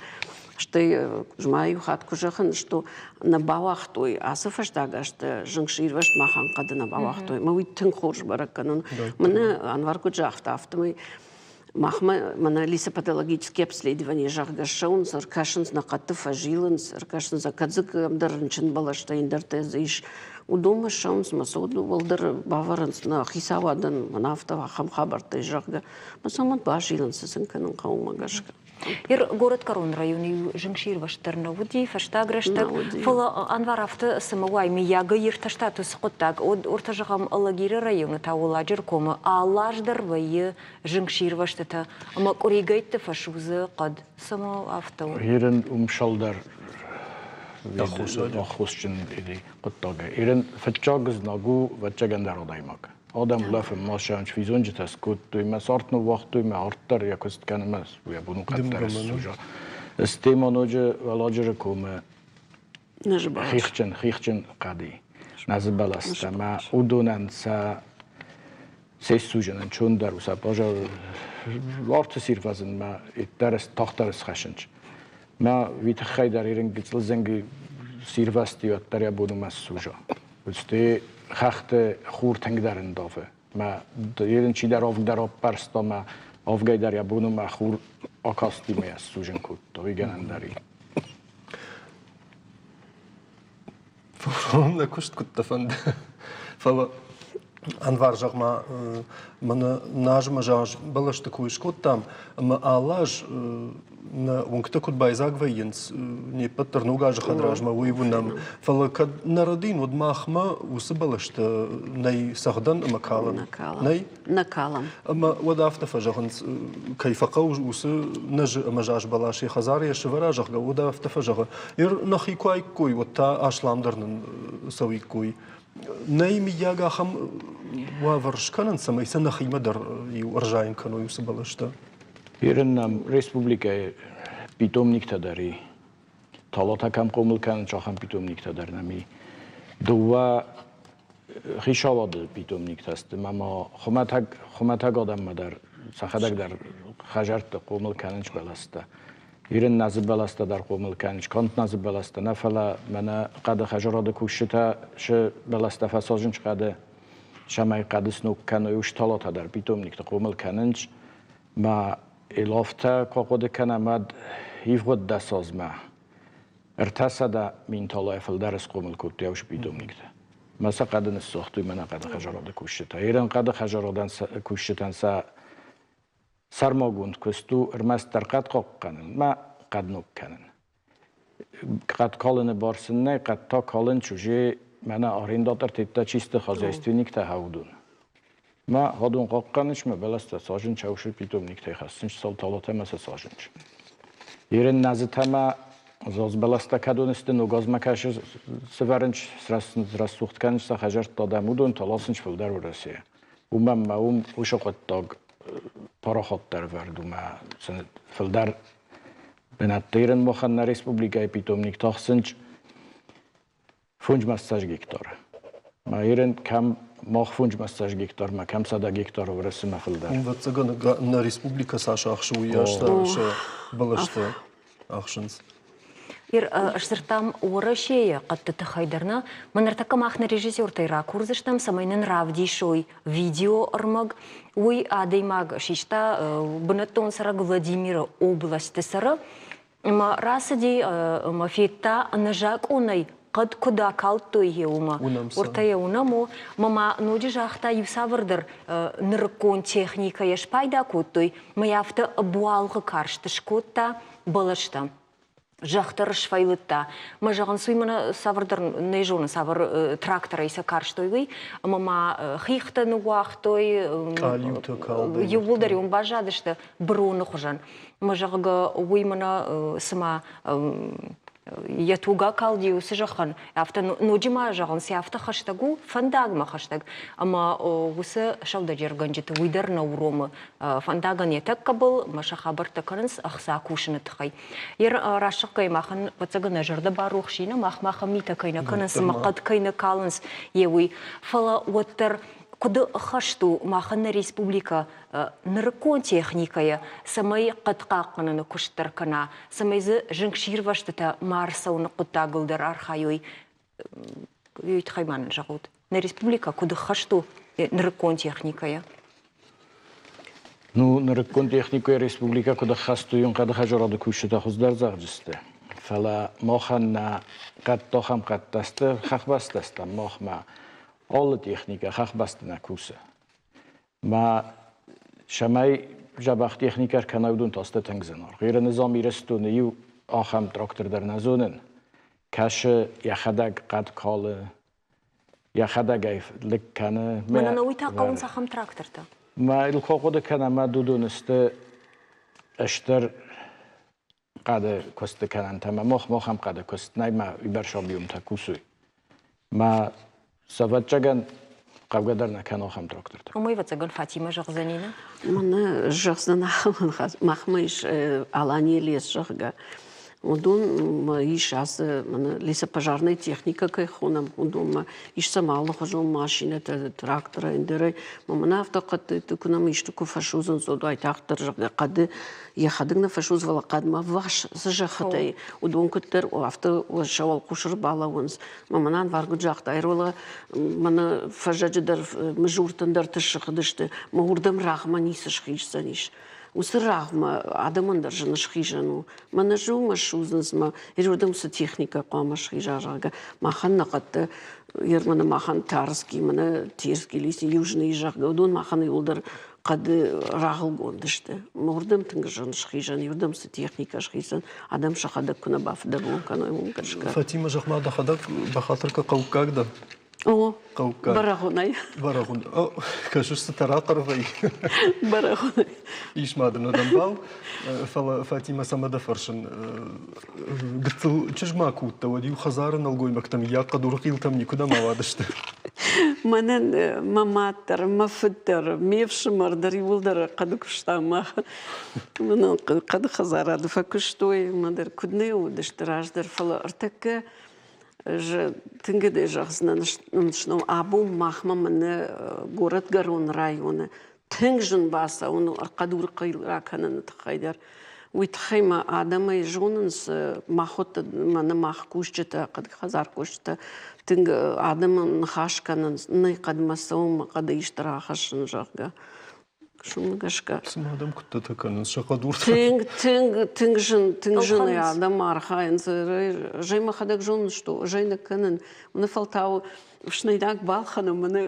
Стӕй ма иу хатт куы зӕгъын, что нӕ бауагътой, ацы фӕстаг азты зынгсирвӕзт махӕн хъӕды нӕ бауагътой. Мӕ уый тынг хорз бӕрӕг кӕнын. Мӕнӕ Анвар куыд загъта, афтӕмӕй махмӕ мӕнӕ лесопатологические обследование, зӕгъгӕ, ссӕуынц, ӕркӕсынц, нӕ хъӕдты фӕзилынц, ӕркӕсынц, кӕд дзы кӕмдӕр рынчын бӕлӕстӕ, ӕндӕртӕ дзы ис, уыдонмӕ ссӕуынц, мӕ сӕ уӕлдӕр бавӕрынц нӕ хицауадӕн, мӕнӕ афтӕ ахӕм хабӕрттӕ, зӕгъгӕ, мӕ сӕм уӕд базилынц, цы сын кӕнын хъӕуы, уымӕ гӕсгӕ. Горӕтгӕрон районы иу зынгсирвӕзт дӕр нӕ уыди фӕстаг рӕстӕг, фӕлӕ Анвар афтӕ цымӕ уай, мыййаг иртӕстат уыцы хъуыддаг. Уӕртӕ зӕгъӕм, Алагиры районы та Уӕлладжыры комы алы аз дӕр вӕййы зынгсирвӕзтытӕ ӕмӕ къуыригӕйтты фӕсудзы хъӕд. Цымӕ афтӕ у? Ирын уым сӕлдӕр аххосджын хъуыддагӕй. Ирын фыццаг знаг у ӕвӕццӕгӕн дӕр адӕймаг. Адӕм улӕфын ма сӕнч физонджытӕ скодтой, мӕ цард ныууагътой, мӕ арт дӕр йӕ куыст кӕны, мӕ йӕ бон у къаддӕр ссуза. Стӕй ма ноджы Уӕлладжыры комы хихджын, хихджын хъӕди, нӕзы бӕлӕстӕ, мӕ уыдонӕн сӕ се ссузынӕн чондӕр у, сӕ базар арты сирвӕзынмӕ дӕр тагъддӕр схӕссынц. Мӕ уый тыххӕй дӕр ирын гыццыл зынг сирвӕзти, уӕддӕр йӕ бон у мӕ ссуза. Уыдысты хӕхты хур тынгдӕр ӕндавы. Мӕ ерын чидӕр авг дӕр аппӕрста, мӕ авгӕй дӕр йӕ бон у мӕ хур акасти мӕ йӕ ссузын кодта, уый гӕнӕн дӕр и. Нӕ куыст куыд дӕ фӕнды. Фӕлӕ Анвар, зӕгъ-ма, мӕнӕ назмӕ заз бӕлӕсты кой скодтам, ӕмӕ алы аз Нӕ уынгтӕ куыд байдзаг вӕййынц, не ппӕт дӕр ног азы хӕдразмӕ уый уынӕм. Фӕлӕ кӕд нӕ рӕдийын, уӕд махмӕ уыцы бӕлӕстӕ нӕй цӕгъдӕн ӕмӕ калӕн. Нӕй? Нӕ калӕм. Ӕмӕ уӕд афтӕ фӕзӕгъынц, кӕй фӕхъӕуы уыцы нӕзы ӕмӕ заз бӕлас йӕ хӕдзары йӕ сывӕра, зӕгъгӕ, уӕд афтӕ фӕзӕгъы. Ер нӕхи куы аиккой, уӕд та асламдӕр нын цӕуиккой. Нӕй, мыййаг, ахӕм уавӕр скӕнын, цӕмӕй сӕ нӕхимӕ дӕр иу ӕрзайын кӕной уыцы бӕлӕстӕ? Ирын нӕм республикӕйы питомниктӕ дӕр и. Талатӕ кӕм хъомыл кӕнынц, ахӕм питомниктӕ дӕр нӕм и. Дыууӕ хицауады питомниктӕ сты, ӕмӕ ма хуымӕтӕг, хуымӕтӕг адӕммӕ дӕр сӕхӕдӕг дӕр хӕдзӕртты хъомыл кӕнынц бӕлӕстӕ. Ирын нӕзы бӕлӕстӕ дӕр хъомыл кӕнынц, канд нӕзы бӕлӕстӕ нӕ, фӕлӕ мӕнӕ хъӕды хӕдзарады кусджытӕ сы бӕлӕстӕ фӕсадзынц хъӕды, цӕмӕй хъӕды сног кӕной, уыцы талатӕ дӕр питомникты хъомыл кӕнынц. Ма Иловтӕ куы хъуыды кӕнӕм, уӕд ивгъуыд дӕсазмӕ 300 мин талайӕ фылдӕр схъомыл кодтой уыцы питомниктӕ. Мӕ сӕ хъӕды ныссагътой мӕнӕ хъӕды хӕдзарады кусджытӕ. Ирон хъӕды хӕдзарадӕн кусджытӕн сӕ сӕрмагонд куыст у ӕрмӕстдӕр хъӕд хъахъхъӕнын ӕмӕ хъӕд ног кӕнын. Хъӕд калыны бар сын нӕй, хъӕд та калын чуже мӕнӕ арендатортӕ чисто хозяйственниктӕ уыдон. Мӕ уыдон хъахъхъӕнынц мӕ бӕлӕстӕ сажынч, ӕвсыр питомниктӕй хӕссынц салталатӕ ӕмӕ сӕ сажынч. Ирын нӕзытӕ мӕ зоз бӕлӕстӕ кӕдон сты, ногазмӕ кӕсы сывӕрынч, срӕсугъд кӕнынц сӕ хӕдзӕртты адӕм, уыдон та ласынч фылдӕр Уӕрӕсейӕ. Уымӕн ӕмӕ уым уыцы хъуыддаг парахатдӕр ӕвӕрд у мӕ фылдӕр бынӕтты Ирын махӕн нӕ республикӕйы питомник тахсынч 5 гектар. Ма Ирын кӕм мах 5 гектармӕ, кӕм 100 гектары Уӕрӕсемӕ фылдӕр. Ӕвӕццӕгӕн, нӕ республикӕ цас ахсы, уыйас сӕ бӕлӕстӕ ахсынц. Ир сдзырдтам Уӕрӕсейы хъӕдты тыххӕй дӕр нӕ. Мӕ ныртӕккӕ мах нӕ режиссертӕй ракурдзыстӕм, цӕмӕй нын равдисой видеоӕрмӕг. Уый адӕймаг систа бынӕттон цӕрӕг Владимиры областы цӕры. Ӕмӕ рацыди ӕмӕ федта ӕнӕзакъонӕй хъӕд куыд акалдтой йе уымӕ. Уыртӕ йӕ уынӕм у. Мӕ ма ноджы загъта иу цавӕрдӕр нырыккон техникӕйӕ спайда кодтой, мӕ афтӕ ӕбуалгъы карст скодта бӕлӕстӕ. Зӕхх дӕр сфӕйлыдта. Мӕ зӕгъынц, уый мӕнӕ цавӕрдӕр, нӕ зоны, цавӕр тракторӕй сӕ карстой, уый. Ӕмӕ ма хихтӕ ныууагътой. Къалиутӕ калдӕй. Иууылдӕр уым баззадысты быроны хуызӕн. Мӕ зӕгъгӕ, уый мӕнӕ цыма йӕ туг акалди уыцы зӕххӕн, афтӕ ноджы ма зӕгъынц, афтӕ хӕстӕг у, фӕндагмӕ хӕстӕг. Ӕмӕ уыцы сӕудӕджергӕнджыты уый дӕр нӕ уромы. Фӕндагӕн йӕ тӕккӕ был мӕ сӕ хабӕрттӕ кӕнынц ӕхца кусыны тыххӕй. Йе рӕсугъдгӕй махӕн, ӕвӕццӕгӕн, нӕ зӕрдӕ барухс и, мах махӕн митӕ кӕй нӕ кӕнынц ӕмӕ хъӕд кӕй нӕ калынц, йе уый. Фӕлӕ уӕддӕр куыд ӕххӕст у махӕн нӕ республикӕ нырыккон техникӕйӕ, цӕмӕй хъӕд хъахъхъӕныны куыст дӕр кӕна, цӕмӕй дзы зынгсирвӕзтытӕ ма ӕрцӕуыны хъуыддагыл дӕр архайой, уый тыххӕй ма нын зӕгъут. Нӕ республикӕ куыд ӕххӕст у нырыккон техникӕйӕ? Ну, нырыккон техникӕйӕ республикӕ куыд ӕххӕст у, уый хъӕды хӕдзарады кусджытӕ хуыздӕр зӕгъджысты. Фӕлӕ махӕн нӕ хъӕдтӕ ахӕм хъӕдтӕ сты, хӕхбӕстӕ стӕм махмӕ. Алы техникӕ хӕхбӕсты нӕ кусы. Ма цӕмӕй дзӕбӕх техникӕ ӕркӕна, уыдон та сты тынг зынаргъ. Иры низам Ирыстоны иу ахӕм трактор дӕр нӕ зонын. Кӕсы, йӕхӕдӕг хъӕд калы, йӕхӕдӕг ӕй лыг кӕны. Мӕнӕ уый та хъӕуынц ахӕм трактортӕ. Мӕ йыл куы хъуыды кӕнӕм, ӕмӕ уыдон сты стыр хъӕды куысты кӕнӕнтӕ ӕмӕ мах махӕм хъӕды куыст нӕй ма уыйбӕрц объемтӕ кусуй. Ма сӕвӕццӕгӕн хъӕугӕ дӕр нӕ кӕны ахӕм трактортӕ. Уымӕй ӕвӕццӕгӕн Фатимӕ зӕгъдзӕни, нӕ? Мӕнӕ зӕгъдзӕн ахӕм ныхас. Махмӕ ис Аланийы лес, зӕгъгӕ. Уыдонмӕ ис ацы лесопожарная техникӕ кӕй хонӕм, уыдонмӕ ис сӕм алыхуызон машинӕтӕ, тракторӕй, ӕндӕрӕй. Мӕнӕ афтӕ хъӕдты куы нӕм исты куы фӕсудзынц, уӕд уайтагъддӕр, зӕгъгӕ, хъӕды йӕхӕдӕг нӕ фӕсудз, фӕлӕ хъӕдмӕ ӕввахс цы зӕххытӕй, уыдон куыддӕр афтӕ сӕ уӕлхъус ӕрбалӕууынц. Мӕ мӕнӕн Варгуд загъта, Эрола, мӕнӕ фӕззӕджы дӕр мызуртӕн дӕр тыссыгъдысты, мӕ уырдӕм рагъмӕ ницы схиздзӕнис. Уыцы рагъмӕ адӕмӕн дӕр зын схизӕн у. Мӕнӕ зыумӕ ссудзынц мӕ уырдӕм цы техникӕ хъуамӕ схиза, зӕгъгӕ, махӕн нӕ хъӕдты Ерманы махӕн Тарский, мӕнӕ Терский, Южный, зӕгъгӕ, уыдон махӕн иууылдӕр. хъӕды рагъылгонд сты. Уырдӕм тынг зын схизӕн, иуырдӕм цы техникӕ схизӕн, адӕм сӕхӕдӕг куы нӕ бафыдӕбон кӕной, уымӕ гӕсгӕ. Фатимӕ, зӕгъ-ма, дӕхӕдӕг бахатыр кӕ хъӕуккаг дӕ? О, хъӕуккаг. Бӕрӕгъуынӕй. Бӕрӕгъуын. О, кӕсыс, цытӕ рахъӕр вӕййы. Бӕрӕгъуынӕй. Ис ма дын ӕмбал, фӕлӕ Фатимӕ, цӕмӕ дӕ фӕрсын? Гыццыл чызг ма куы уыдтӕ, уӕд-иу хӕдзары нӕлгоймӕгтӕм йӕ хъӕдуры хъилтӕм никуыдӕм ауадысты. Мӕнӕн мӕ мад дӕр, мӕ фыд дӕр, ме фсымӕр дӕр иууылдӕр хъӕды куыстам. Мӕнӕн хъӕды хӕдзарады фӕкуыстой, мӕ дӕр куыд нӕ уыдысты раздӕр, фӕлӕ ӕртӕккӕ ӕз тынг ӕдӕй зӕгъдзынӕн, абон махмӕ мӕнӕ горӕтгӕрон районы тынг зын бацӕуын у хъӕдур хъил ракӕныны тыххӕй дӕр. Уый тыххӕй ма адӕмӕй зонынц махуӕттӕ, мӕнӕ мах кусджытӕ, хъӕдхӕдзар кусджытӕ тынг адӕмӕн ныхас кӕнынц, нӕ хъӕдмӕ цӕуын, мӕ хъӕды исты рахӕссын, зӕгъгӕ. Уымӕ гӕсгӕ. Цымӕ адӕм куыдтӕ кӕнынц сӕ хъӕдуртӕ? Тынг, тынг, тынг зын, тынг зынӕй адӕм архайынц. Зӕй мӕхӕдӕг зонын, что зӕй нӕ кӕнын. Мӕнӕ фӕлтау снайдаг балхӕнӕм, мӕнӕ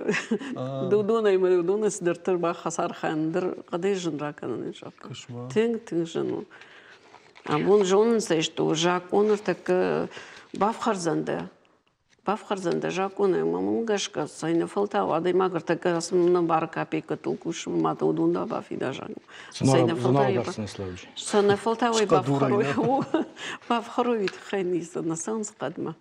уыдонӕй мӕ уыдоны цыдӕртӕ бахӕцархайын дӕр хъӕдӕй зын ракӕнын ис. Тынг, тынг зын у. Абон зонынц ӕй, что закъон ӕртӕккӕ бафхӕрдзӕн дӕ. Бафхӕрдзӕн дӕ закъонӕй, ӕмӕ уымӕ гӕсгӕ цӕйнӕфӕлтау адӕймаг ӕртӕккӕ нӕ бары капейкӕтыл кусы, ма та уыдон дӕр бафида закъон. Цӕйнӕфӕлтау ӕй бафхӕрой, бафхӕрой, уый тыххӕй ницы, нӕ цӕуынц хъӕдмӕ.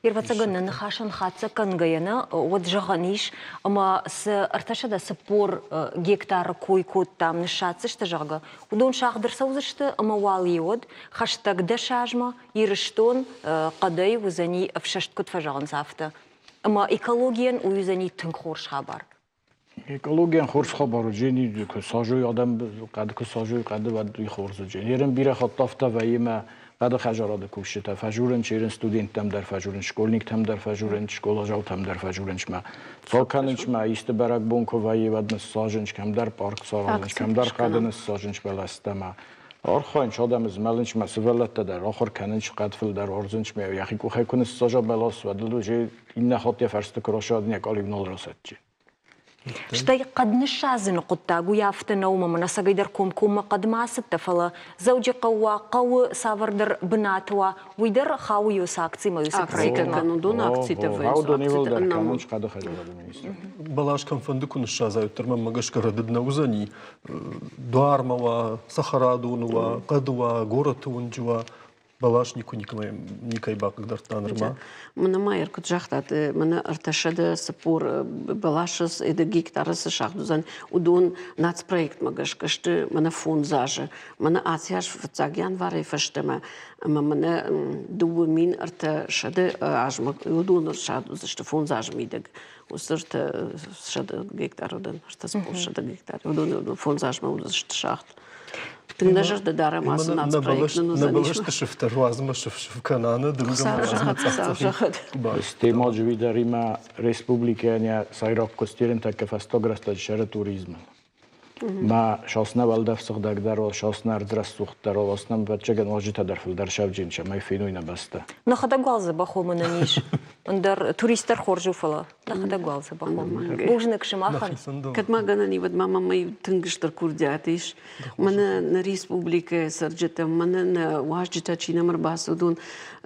Ӕвӕццӕгӕн, нӕ ныхасӕн хатдзӕг кӕнгӕйӕ нӕ, уӕд зӕгъӕн ис, ӕмӕ цы 340 гектары кой кодтам, ныссадздзысты, зӕгъгӕ, уыдон сагъд ӕрцӕудзысты ӕмӕ уал уӕд хӕстӕг дӕсазмӕ Ирыстон хъӕдӕй уыдзӕни ӕфсӕст, куыд фӕзӕгъынц, афтӕ. Ӕмӕ экологийӕн уый уыдзӕни тынг хорз хабар. Экологийӕн хорз хабар у, Джени, куы сажой адӕм, хъӕды куы сажой хъӕды, уӕд уый хорз у, Джени. Ерын бирӕ хатт афтӕ вӕййы мӕ хъӕды хӕдзарады кусджытӕ фӕжурынц, ерын студенттӕм дӕр фӕжурынц, школьниктӕм дӕр фӕжурынц, скъоладзаутӕм дӕр фӕжурынц мӕ. Цал кӕнынц мӕ, исты бӕрӕгбон куы вӕййы, уӕд ныссажынц, кӕмдӕр парк саразынц, кӕмдӕр хъӕды ныссажынц бӕлӕстӕ мӕ. Архайынц адӕмы змӕлынц мӕ сывӕллӕттӕ дӕр ахуыр кӕнынц, хъӕд фылдӕр уарзынц мӕ йӕхи къухӕй куы ныссажа бӕлас, уӕд ыл уже иннӕ хатт йӕ фӕрсты куы расадын, йӕ къалиу нал расӕтти. Стӕй хъӕд ныссадзыны хъуыддаг уый афтӕ нӕу, ӕмӕ мын ӕцӕгӕйдӕр комкоммӕ хъӕдмӕ ацыдтӕ, фӕлӕ Дзӕуджыхъӕу уа, хъӕуы цавӕрдӕр бынаты уа, уый дӕр хауы уыцы акцимӕ, уыцы проектмӕ. Уыдон акцитӕ вӕййынц. Уыдон иууылдӕр кӕнынц хъӕды хӕдзарады министр. Бӕлас кӕмфӕнды куы ныссадзай, уӕддӕр мӕнмӕ гӕсгӕ рӕдыд нӕ уыдзӕни. Дуармӕ уа, цӕхӕрадоны уа, хъӕды уа, горӕты уынджы уа, бӕлас никуы никӕй бахъыгдардта нырма. Мӕнӕ ма куыд загътат, мӕнӕ 340 бӕласы гектары цы сагъд уыдзӕн, уыдон нацпроектмӕ гӕсгӕ сты мӕнӕ фондз азы. Мӕнӕ ацы аз фыццаг январӕй фӕстӕмӕ ӕмӕ мӕнӕ 2300 азмӕ уыдон ӕрсагъд уыдзысты фондз азы мидӕг. Уыцы 300 гектар уыдон, 340 гектар, уыдон фондз азмӕ уыдзысты сагъд. Тынг нӕ зӕрдӕ дарӕм ацы нацпроект нын уыдзӕнис. Нӕ бӕлӕсты сыфтӕ руадзмӕ сыф-сыф кӕна, дымгӕмӕ уадзмӕ цъӕх-цъӕхид. Темаджы уидаримӕ республикӕйӕн йӕ сӕйраг куыстирын тӕккӕ фӕстаг рӕстӕджы сӕры туризмы. Ма сосна уӕлдӕф сыгъдӕгдӕр уа, сосна ӕрдз рӕсугъддӕр уа, осна ӕвӕццӕгӕн уазджытӕ дӕр фылдӕр сӕвджын, цӕмӕй феной нӕ бӕстӕ. Нӕхӕдӕг уал дзӕбӕх уымӕн ис. Ӕндӕр турист дӕр хорз у, фӕлӕ нӕхӕдӕг уал дзӕбӕх у. Бузныг сымахӕн. Кӕд ма гӕнӕн и, уӕд ма мӕм тынг стыр курдиат ис. Мӕнӕ нӕ республикӕйы цӕрджытӕ, мӕнӕ нӕ уазджытӕ чи нӕм ӕрбацыд, уыдон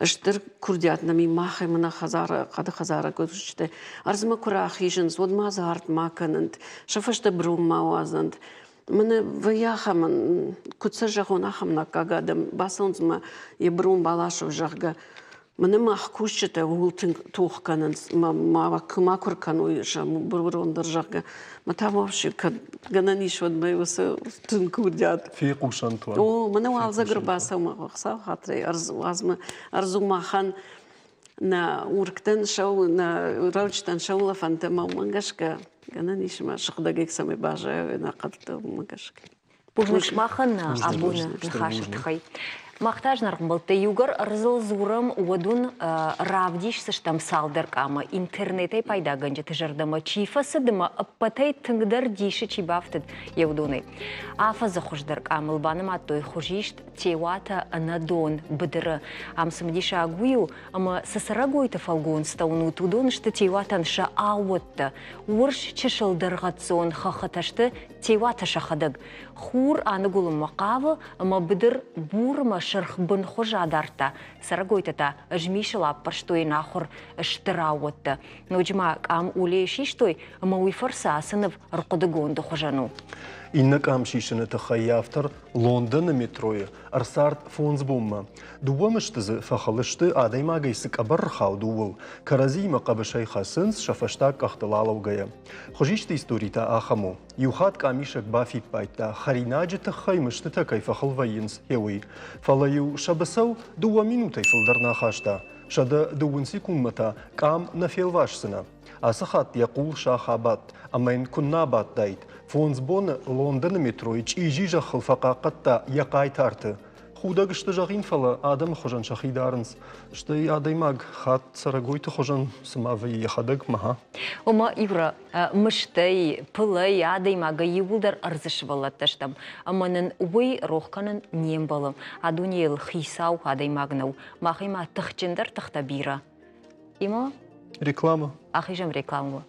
стыр курдиат нӕм и махӕй мӕнӕ хӕдзары, хъӕды хӕдзары кусджытӕ. Ӕрдзмӕ куы рахизынц, уӕд ма дзы арт ма кӕнӕнт, сӕ фӕстӕ брон ма уадзӕнт. Мӕнӕ вӕййы ахӕм, куыд сӕ зӕгъон, ахӕм наккаг адӕм бацӕуынц мӕ йӕ брон баласой, зӕгъгӕ. Мӕнӕ мах кусджытӕ ууыл тынг тох кӕнынц, ма куы ркӕной сӕ брон дӕр, зӕгъгӕ. Мӕ та вообще кӕд гӕнӕн ис, уӕд мӕ уыцы тынг курдиат. Фехъусӕнт уӕ. О, мӕнӕ уалдзӕг ӕрбацӕуы, Хуыцау хатырӕй ӕрдз уадзмӕ, ӕрдз у махӕн нӕ урктӕн сӕ нӕ рӕуджытӕн сӕ улӕфӕнтӕ ӕмӕ уымӕ гӕсгӕ гӕнӕн ис ӕмӕ сыгъдӕгӕй цӕмӕй баззайой нӕ хъӕдты, уымӕ гӕсгӕ. Бузныг сымахӕн абоны ныхасы тыххӕй. Мах та зынаргъ ӕмбӕлттӕ иугӕр ӕрдзыл дзурӕм, уӕд уын равдисдзыстӕм цалдӕр къамы интернетӕй пайдагӕнджыты зӕрдӕмӕ чи фӕцыд ӕмӕ ӕппӕтӕй тынгдӕр дисы чи бафтыд, йӕ уыдонӕй. Афӕдзы хуыздӕр къамыл банымадтой хуызист теуатӕ ӕнӕдон быдыры. Ам цымыдисаг уый у, ӕмӕ цы цӕрӕгойты фӕлгонцтӕ уынут, уыдон сты теуатӕн сӕ аууӕттӕ. Урс чысыл дӕргъӕццон хӕххытӕ сты теуатӕ сӕхӕдӕг. Хур аныгуылынмӕ хъавы ӕмӕ быдыр бурмӕ сырх бынхуыз адардта, цӕрӕгойтӕ та змисыл аппӕрстой ӕнахуыр стыр аууӕттӕ. Ноджы ма къам улейы систой ӕмӕ уый фӕрцы ацы ныв ӕрхъуыдыгонды хуызӕн у. Иннӕ къам сисыны тыххӕй йӕ автор Лондоны метройы ӕрцард фондз бонмӕ. Дыууӕ мысты дзы фӕхыл сты, адӕймагӕй цы къӕбӕр рхауд, ууыл. Кӕрӕдзиимӕ хъӕбысӕй хӕцынц, сӕ фӕстаг къӕхтыл алӕугӕйӕ. Хуызисты истори та ахӕм у. Иу хатт къамисӕг бафиппайдта, хӕринаджы тыххӕй мыстытӕ кӕй фӕхыл вӕййынц, гъе уый. Фӕлӕ-иу сӕ быцӕу дыууӕ минутӕй фылдӕр нӕ ахаста. 102 секундмӕ та къам нӕ фелвасдзынӕ. Ацы хатт йӕ хъул сах абадт, ӕмӕ йын куыннӕ абадтаид, фондз боны Лондоны метройы чъизи зӕххыл фӕхъахъхъӕдта йӕ хъайтарты. Худӕг сты зӕгъин, фӕлӕ адӕмы хуызӕн сӕхи дарынц. Стӕй адӕймаг хатт цӕрӕгойты хуызӕн цыма вӕййы йӕхӕдӕг, мӕ. Ома, Ивра, мыстӕй, пылӕй, адӕймагӕй иууылдӕр ӕрдзы сывӕллӕттӕ стӕм, ӕмӕ нын уый рох кӕнын не мбӕлы. А дунейыл хицау адӕймаг нӕу, махимӕ тыхджындӕр тыхтӕ бирӕ. Има? Реклама. Ахизӕм рекламӕмӕ.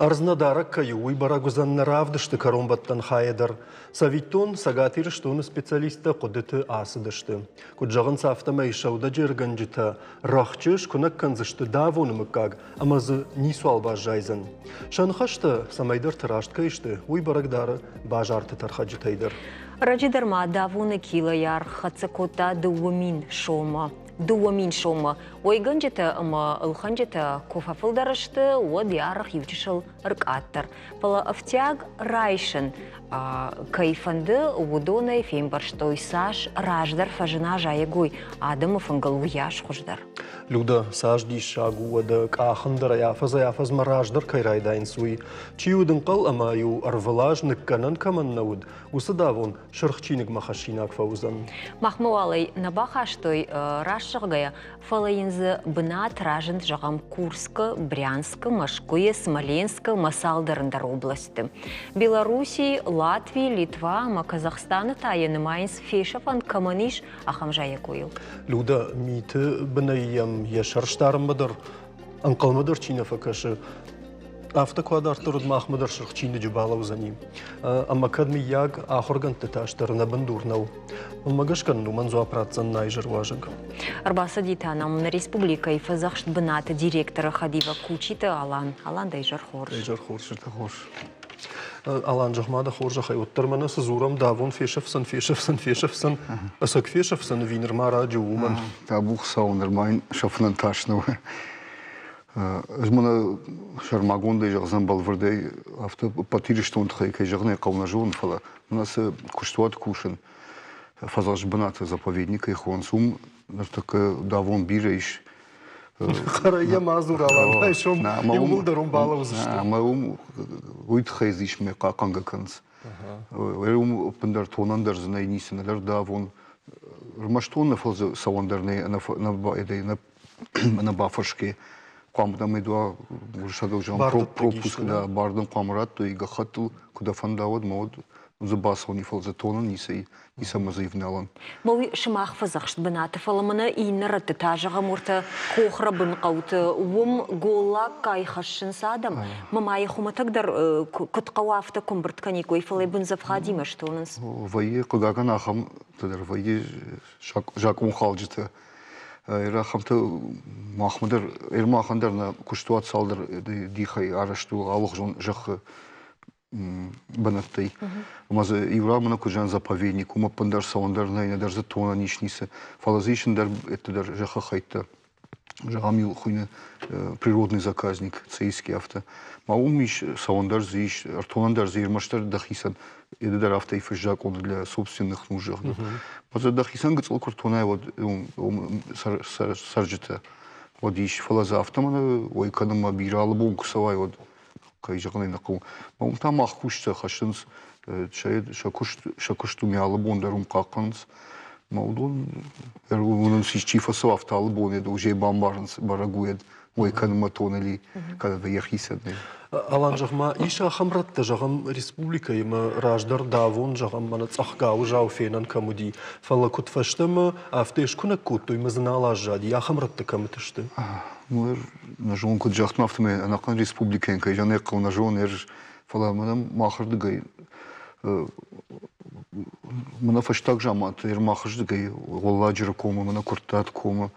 Ӕрдз нӕ дарӕг кӕй у, уый бӕрӕг уыдзӕн нӕ равдысты кӕронбӕттӕн хайӕ дӕр. Цӕвиттон, Цӕгат Ирыстоны специалисттӕ хъуыдыты ацыдысты. Куыд зӕгъынц, афтӕмӕй сӕудӕджергӕнджытӕ рӕхджы скуынӕг кӕндзысты давоны мыггаг ӕмӕ дзы ницуал баззайдзӕн. Сӕ ныхӕстӕ цӕмӕйдӕрты раст кӕй сты, уый бӕрӕг дары базарты тӕрхӕджытӕй дӕр. Раджы дӕр ма давоны килойы аргъ хӕццӕ кодта 2000 сомы. 2000 сомы. Уӕйгӕнджытӕ ӕмӕ ӕлхӕнджытӕ куы фӕфылдӕр сты, уӕд йӕ аргъ иучысыл ӕркъаддӕр. Фӕлӕ ӕфтиаг райсын кӕй фӕнды, уыдонӕй фембӕрстой, цас раздӕр фӕзына зайӕгой адӕмы фынгыл, уыйас хуыздӕр. Люда, цас диссаг у, уӕдӕ къахын дӕр ӕй афӕдзӕй-афӕдзмӕ раздӕр кӕй райдайынц, уый. Чи уыд ӕнхъӕл ӕмӕ-иу ӕрвылаз ныккӕнӕн кӕмӕн нӕ уыд, уыцы давон сырх чиныгмӕ хӕссинаг фӕуыдзӕн. Махмӕ уал ӕй нӕ бахастой, раст зӕгъгӕйӕ, фӕлӕ йын дзы бынат разынд, зӕгъӕм, Курскы, Брянскы, Мӕскуыйы, Смоленскы ӕмӕ цалдӕр ӕндӕр областты. Белоруссийы, Латвийы, Литва ӕмӕ Казахстаны та йӕ нымайынц фесӕфӕн кӕмӕн ис, ахӕм зайӕгойыл. Люда, миты бынӕй йӕм йӕ сӕр сдарынмӕ дӕр ӕнхъӕлмӕ дӕр чи нӕ фӕкӕсы, афтӕ куы адарддӕр уӕд махмӕ дӕр сырх чиныджы балӕудзӕни. Ӕмӕ кӕд мыййаг ахуыргӕндты тас дӕр нӕ бындур нӕу. Уымӕ гӕсгӕ нын уымӕн дзуапп ратдзӕн нӕ изӕруазӕг. Ӕрбацыди та нӕм нӕ республикӕйы фӕдзӕхст бынаты директоры хӕдивӕг Кучиты Алан. Алан, дӕ изӕр хорз. Дӕ изӕр хорз, зӕрдӕ хорз. Алан, зӕгъ-ма дӕ хорзӕхӕй, уӕддӕр мӕнӕ цы дзурӕм, давон фесӕфдзӕн, фесӕфдзӕн, фесӕфдзӕн, ӕцӕг фесӕфдзӕн ӕви нырма раджы у уымӕн? Табу Хуыцау, нырма йын сӕфынӕн тас нӕу. Ӕз мӕнӕ сӕрмагондӕй зӕгъдзӕн бӕлвырдӕй, афтӕ ӕппӕт Ирыстоны тыххӕй кӕй зӕгъын ӕй хъӕуы нӕ зонын, фӕлӕ мӕнӕ цы куыстуат кусын, фӕдзӕхст бынаты заповедникӕй хонынц, уым ныртӕккӕ давон бирӕ ис. Хъӕрӕй йӕ ма дзур, Алан, райсом иууылдӕр уым балӕудзысты. Ӕмӕ уым уый тыххӕй дзы ис мӕ хъахъхъӕнгӕ кӕнынц. Уым ӕппындӕр тонӕн дӕр дзы нӕй ницы, нӕдӕр давон. Ӕрмӕст тон нӕ, фӕлӕ дзы цӕуӕн дӕр нӕй ӕнӕ ӕнӕ бафӕрсгӕ хъуамӕ дӕм уа уырыссагау зӕгъӕм пропуск да бар дын хъуамӕ радтой гӕххӕттыл куы дӕ фӕнда уӕд ма уӕд дзы бацӕуын фӕлӕ дзы тонын ницӕй ницӕмӕ дзы ивналӕн. Ма уый сымах фӕдзӕхст бынаты, фӕлӕ мӕнӕ иннӕ рӕтты та зӕгъӕм уыртӕ хохрӕбын хъӕуты уым голлаггай хӕссынц адӕм, ма ма йӕ хуымӕтӕгдӕр куыд хъӕуа, афтӕ куы ӕмбырд кӕниккой, фӕлӕ бындзӕфхадимӕ стонынц. Вӕййы, хъыгагӕн, ахӕмтӕ дӕр вӕййы закъонхалджытӕ. Ахӕмтӕ махмӕ дӕр, махӕн дӕр нӕ куыстуат цалдӕр дихӕй арӕзт у алыгъуызон зӕххы бынӕттӕй. Ӕмӕ дзы иу ран мӕнӕ куы зӕгъӕм заповедник, уым ӕппындӕр цӕуӕн дӕр нӕй, нӕдӕр дзы тонӕн ис ницы. Фӕлӕ дзы ис ӕндӕр дӕр зӕххы хӕйттӕ. Зӕгъӕм, иу хуыйны природный заказник Цейский афтӕ. Ма уым ис, цӕуӕн дӕр дзы ис, ӕртонӕн дӕр дзы ӕрмӕстдӕр дӕхицӕн ды дӕр афтӕ фыс закъон для собственных нужд, зӕгъгӕ. Фӕлӕ дӕхицӕн гыццыл куы ртонай, уӕд уым цӕрджытӕ. Уӕд ис, фӕлӕ дзы афтӕ мӕнӕ уӕй кӕнынмӕ бирӕ алы бон куы цӕуай, уӕд кӕй зӕгъын ӕй нӕ хъӕуы. Уым та мах кусджытӕ хӕссынц сӕ куыст, сӕ куыст уым алы бон дӕр уым хъахъхъӕнынц. Ӕмӕ уыдон уынынц, чи фӕцӕуы, афтӕ алы бон йӕ уже бамбарынц, бӕрӕг у, уӕй кӕнынмӕ тонали, кӕнӕ йӕхицӕн. Алан, зӕгъ-ма, ис ахӕм рӕттӕ, зӕгъӕм, республикӕйы ӕмӕ раздӕр давон, зӕгъӕм, мӕнӕ цъӕх гауызау фенӕн кӕм уыди, фӕлӕ куыд фӕстӕмӕ, афтӕ скуынӕг кодтой ӕмӕ дзы нал аззади, ахӕм рӕтты кӕмыты сты? Ну, нӕ зон, куыд загътон, афтӕмӕй ӕнӕхъӕн республикӕйӕн кӕй зӕгъын ӕй хъӕуы, нӕ зон, фӕлӕ мӕнӕ махырдыгӕй мӕнӕ фӕстаг заманты махырдыгӕй Уӕлладжыры комы, мӕнӕ Куырттаты комы,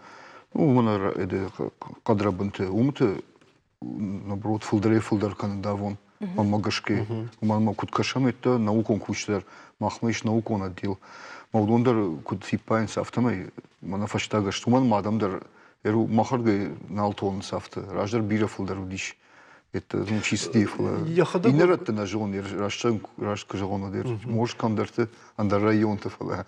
ну, мӕнӕ хъӕдрӕбынты, уымыты наоборот, фылдӕрӕй-фылдӕр кӕны давон. Мӕнмӕ гӕсгӕ, уымӕн ӕмӕ куыд кӕсӕм, это наукон куыст дӕр, махмӕ ис наукон отдел. Мӕ уыдон дӕр куыд фиппайынц, афтӕмӕй мӕнӕ фӕстаг ӕзты, уымӕн ӕмӕ адӕм дӕр махырдыгӕй нал тонынц афтӕ. Раздӕр бирӕ фылдӕр уыдис. Это, ну, чистые, фӕлӕ иннӕ рӕтты нӕ зонын, раст, раст куы зӕгъон, уӕд может кӕмдӕрты ӕндӕр районты, фӕлӕ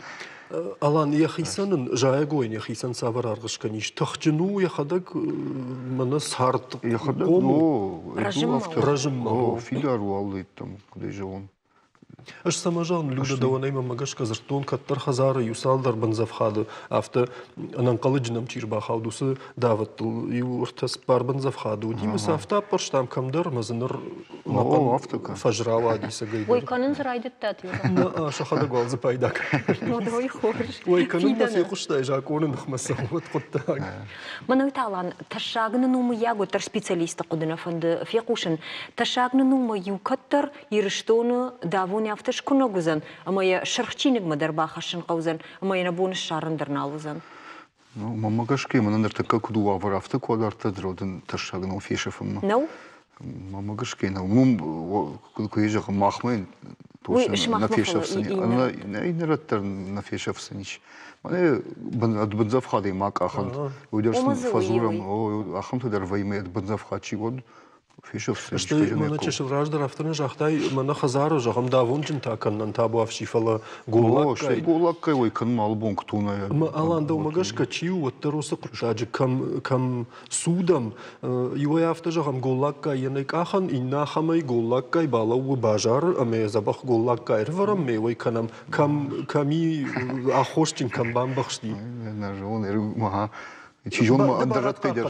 Алан, йӕхицӕн ын зайӕгойӕн йӕхицӕн цавӕр аргъ скӕнис? Тыхджын у йӕхӕдӕг мӕнӕ цард Йӕхӕдӕг, о, рӕзынмӕ. О, фидар у аллӕйттӕм, куыдӕй зӕгъон. Ӕз цӕмӕ зӕгъын, Людӕ, дӕуӕн мӕмӕ гӕсгӕ дзырдтон, кӕддӕр хӕдзары иу цалдӕр бындзӕфхады, афтӕ ӕнӕнхъӕлӕджы нӕм чи рбахауд, уыцы давӕттыл иу ӕртӕ-цыппар бындзӕфхады уыди, ӕмӕ сӕ афтӕ аппӕрстам кӕмдӕр, ӕмӕ дзы ныр фӕз рауади цӕгӕйдӕр. Уый кӕнын дзы райдыдтат? Нӕ, сӕхӕдӕг уал дзы пайда кӕнынц. Ой, хорз. Уый кӕнынмӕ фехъуыстай закъоны ныхмӕ цӕуӕт хъуыддаг. Мӕнӕуый та, Алан, тӕссаг нын у, мыййаг, уӕддӕр специалисты хъуыды нӕ фӕнды фехъусын. Тӕссаг нын у, мӕ иу кӕддӕр Ирыстоны давон афтӕ скуынӕг уыдзӕн, ӕмӕ йӕ сырх чиныгмӕ дӕр бахӕссын хъӕудзӕн, ӕмӕ йӕ нӕ бон ссарын дӕр нал уыдзӕн. Ну, мӕнмӕ гӕсгӕ, мӕнӕ ныртӕккӕ куыд у уавӕр, афтӕ куы адарддӕр дӕр, уӕд ын тӕссаг нӕу фесӕфынмӕ. Нӕу? Мӕнмӕ гӕсгӕ нӕу. Уым, куы зӕгъын, махмӕ точно нӕ фесӕфдзӕни. Иннӕ рӕтты дӕр нӕ фесӕфдзӕнис. Мӕнӕ ӕдбындзӕфхадӕй ма къахӕнт. Уый дӕр сын фӕдзурӕм, ахӕмтӕ дӕр вӕййы, ӕдбындзӕфхад чи уӕд, Стӕй мӕнӕ чысыл раздӕр афтӕ нӕ загътай, мӕнӕ хӕдзары, зӕгъӕм, давонджынтӕ кӕнынӕн табуафси, фӕлӕ голлаггай... Голлаггай уӕй кӕнын алы бон куы тонай. Ӕмӕ Алан, дӕумӕ гӕсгӕ чи у, уӕддӕр уыцы хъуыддаджы кӕм, кӕм цудӕм, иуӕй афтӕ зӕгъӕм, голлаггай йӕ нӕ къахӕн, иннӕ ахӕмӕй голлаггай балӕууы базары ӕмӕ йӕ дзӕбӕх голлаггай ӕрывӕрӕм, ме уӕй кӕнӕм, кӕм, кӕм и аххосджын, кӕм бамбӕхсти. Нӕ зонын, Чи зоны ма ӕндӕр рӕттӕй дӕр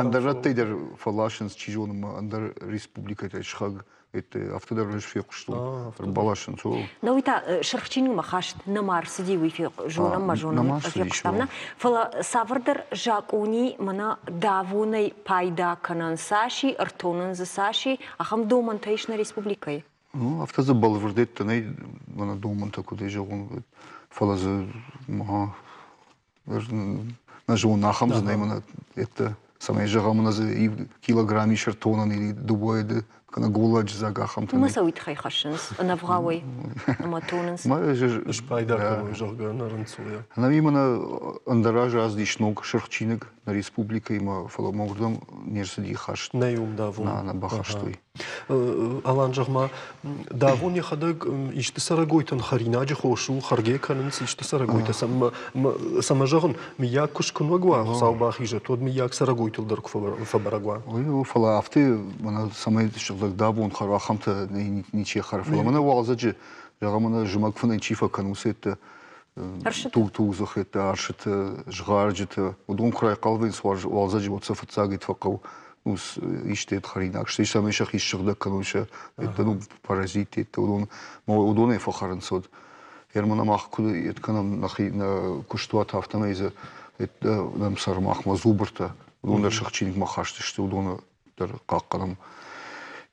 ӕндӕр рӕттӕй дӕр фӕласынц, чи зоны ма ӕндӕр республикӕтӕй сыхаг афтӕ дӕр ӕз фехъуыстон. Ӕрбаласынц. На уый та сырх чиныгмӕ хаст нӕма ӕрцыди, уый зонӕм ма зонӕм, фехъуыстам нӕ. Фӕлӕ цавӕрдӕр закъони мӕнӕ давонӕй пайда кӕнӕн цас и, ӕртонын дзы цас и, ахӕм домӕнтӕ ис нӕ республикӕйы? Ну, афтӕ дзы бӕлвырдӕттӕ нӕй, мӕнӕ домӕнтӕ куыдӕй зӕгъон, фӕлӕ дзы нӕ зонын, ахӕм дзы нӕй мӕнӕ это, цӕмӕй зӕгъӕм, мӕнӕ дзы иу килограмм ис ӕртонӕн или дыууӕйы кӕнӕ голладжы дзаг ахӕмтӕ. Ӕмӕ сӕ уый тыххӕй хӕссынц ӕнӕвгъауӕй ӕмӕ тонынц. Спайда кӕной, зӕгъгӕ, ӕнӕрынцойӕ. Нӕми мӕнӕ ӕндӕр аз раздис ног сырх чиныг нӕ республикӕимӕ, фӕлӕ ма уырдӕм не рцыди хаст. Нӕ уым давон. Нӕ, нӕ бахастой. Алан, зӕгъ-ма, давон йӕхӕдӕг исты цӕрӕгойтӕн хӕринаджы хос у, хӕргӕ кӕнынц исты цӕрӕгойтӕ, цӕмӕ зӕгъын, мыййаг куы скуынӕг уа, Хуыцау бахизӕд, уӕд мыййаг цӕрӕгойтыл дӕр куы фӕбӕрӕг уа. Уый у, фӕлӕ афтӕ мӕнӕ цӕмӕй сыгъдӕг давон хӕры, ахӕмтӕ ничи хӕры. Фӕлӕ мӕнӕ уалдзӕджы, зӕгъӕм, мӕнӕ зымӕг фынӕй чи фӕкӕны, уыцы тугдзыхетты, арсыты, згъарджыты, уыдон куы райхъал вӕййынц уалдзӕджы, уӕд сӕ фыццаг фӕхъӕуы исты хӕринаг, стӕй цӕмӕй сӕхи ссыгъдӕг кӕной сӕ ну, паразиттӕ, уыдон, уыдонӕй фӕхӕрынц уӕд. Герман мах куыд ед кӕнӕм нӕхи нӕ куыстуат, афтӕмӕй дзы нӕм сӕр махмӕ зубртӕ, уыдон дӕр сых чиныгмӕ хаст сты, уыдоны дӕр хъахъхъӕнӕм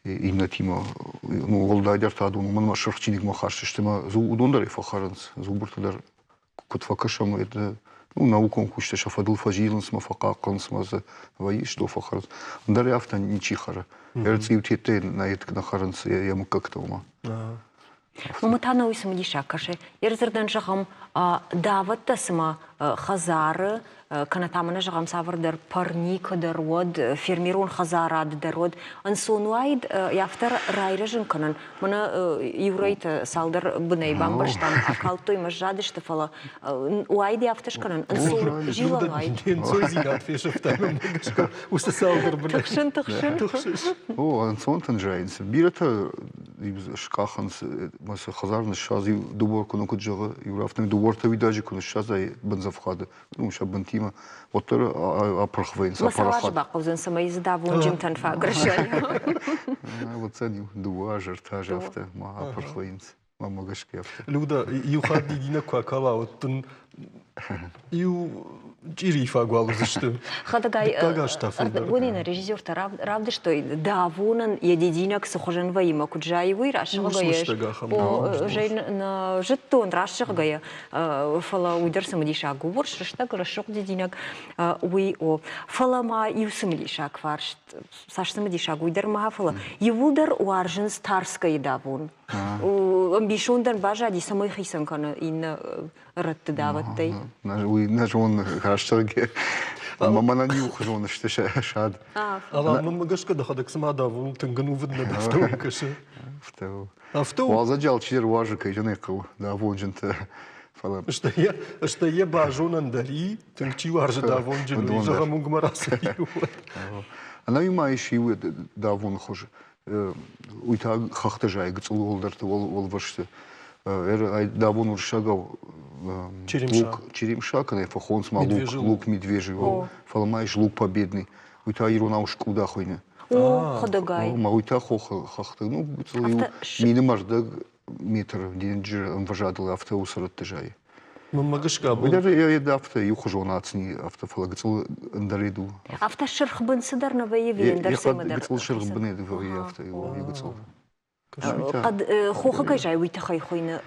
иннӕтимӕ. Ну, уӕлдайдӕр та адон уымӕн ӕмӕ сырх чиныгмӕ хаст сты ӕмӕ уыдон дӕр фӕхӕрынц, зубртӕ дӕр куыд фӕкӕсӕм, это ну, наукон кусджытӕ сӕ фӕдыл фӕзилынц мӕ фӕхъахъхъӕнынц мӕ дзы вӕййы стыл фӕхӕрынц. Ӕндӕр афтӕ ничи хӕры. Ӕрцъиутеттӕй нӕ нӕ хӕрынц йӕ мыггӕгтӕ уымӕ. Уымӕ та нӕ уый цымыдисаг кӕсы. Йе рдзырдӕн зӕгъӕм, давӕттӕ цыма хӕдзары, кӕнӕ та мӕнӕ зӕгъӕм цавӕрдӕр парникы дӕр уӕд, фермерон хӕдзарады дӕр уӕд, ӕнцон уаид афтӕ райрӕзын кӕнын. Мӕнӕ иу рӕйты цалдӕр бынӕй бамбӕрстам, акалдтой мӕ сзадысты, фӕлӕ уаид афтӕ скӕнын, ӕнцон зилӕн уаид. Ӕнцойдзинад фесӕфта мӕнмӕ гӕсгӕ уыцы цалдӕр бынӕй. Тыхсын, тыхсын. Тыхсыс. О, ӕнцонтӕн зайынц. Бирӕтӕ скъахынц, ма сӕ хӕдзар ныссадз, иу дыууӕ куы куыд зӕгъы, иу афтӕмӕй дыууӕ ӕртӕ уидаджы куы ныссадзай бындзӕфхады, ну, сӕ бынтимӕ, уӕддӕр апырх вӕййынц, апарахат. бахъӕудзӕн, цӕмӕй дзы давонджынтӕн фаг рӕзай. Ӕвӕццӕн иу дыууӕ азы, ӕртӕ азы афтӕ ма апырх вӕййынц. Мӕнмӕ гӕсгӕ афтӕ. Люда, иу хатт дидинӕг куы акала, уӕд дын иу чъирийы фаг уал уыдзысты. Хӕдӕгай, уыдон режиссертӕ равдыстой, давонӕн йӕ дидинӕг цы хуызӕн вӕййы мӕ куыд зайы, уый рӕсугъдгӕйӕ. Нӕ зыдтон рӕсугъдгӕйӕ, фӕлӕ уый дӕр цымыдисаг у. Урс рӕстӕг рӕсугъд дидинӕг уый у. Фӕлӕ ма иу цымыдисаг фарст, цас цымыдисаг уый дӕр ма, фӕлӕ иууылдӕр уарзынц Тарскӕйы давон. Ӕмбисондӕн баззади, цӕмӕй хицӕн кӕны иннӕ рӕтты давӕттӕй. Уый нӕ зоны рӕстӕг. Ӕмӕ мӕнӕн иухуызон сты сӕ сад. Алан, мӕнмӕ гӕсгӕ дӕхӕдӕг цыма давон тынг ӕнувыд нӕ афтӕ у кӕсы. Афтӕ у. Афтӕ у. Уалдзӕджы алчидӕр уарзы, кӕй зӕгъын ӕй хъӕуы, давонджынтӕ. Фӕлӕ Стӕй йӕ базонӕн дӕр и, тынг чи уарзы давонджын, уый зӕгъӕм, уынгмӕ рацыди. Ӕнӕуи ма ис иу давоны хуыз. Уый та хӕхты зайы гыцъыл уӕлдӕрты уӕлвӕзты. Давон уырыссагау лук черемша кӕнӕ фӕхонынц ма лук, лук медвежий, фӕлӕ ма ис лук победный. Уый та иронау скъуда хуыйны. О, худӕгай. Ма уый та хохы хӕхты, ну, гыцъыл иу мины мӕрдӕг метр денджызы ӕмвӕзадыл афтӕ уыцы рӕтты зайы. Мӕнмӕ гӕсгӕ Уый дӕр йӕ афтӕ иухуызон ацни, афтӕ, фӕлӕ гыцъыл ӕндӕр ед у. Афтӕ сырхбын цыдӕр нӕ вӕййы ӕви ӕндӕр цӕмӕдӕр? Гыцъыл сырхбын ед вӕййы афтӕ иу гыцъыл. Хъӕд хохы кӕй зайы, уый тыххӕй хуыйны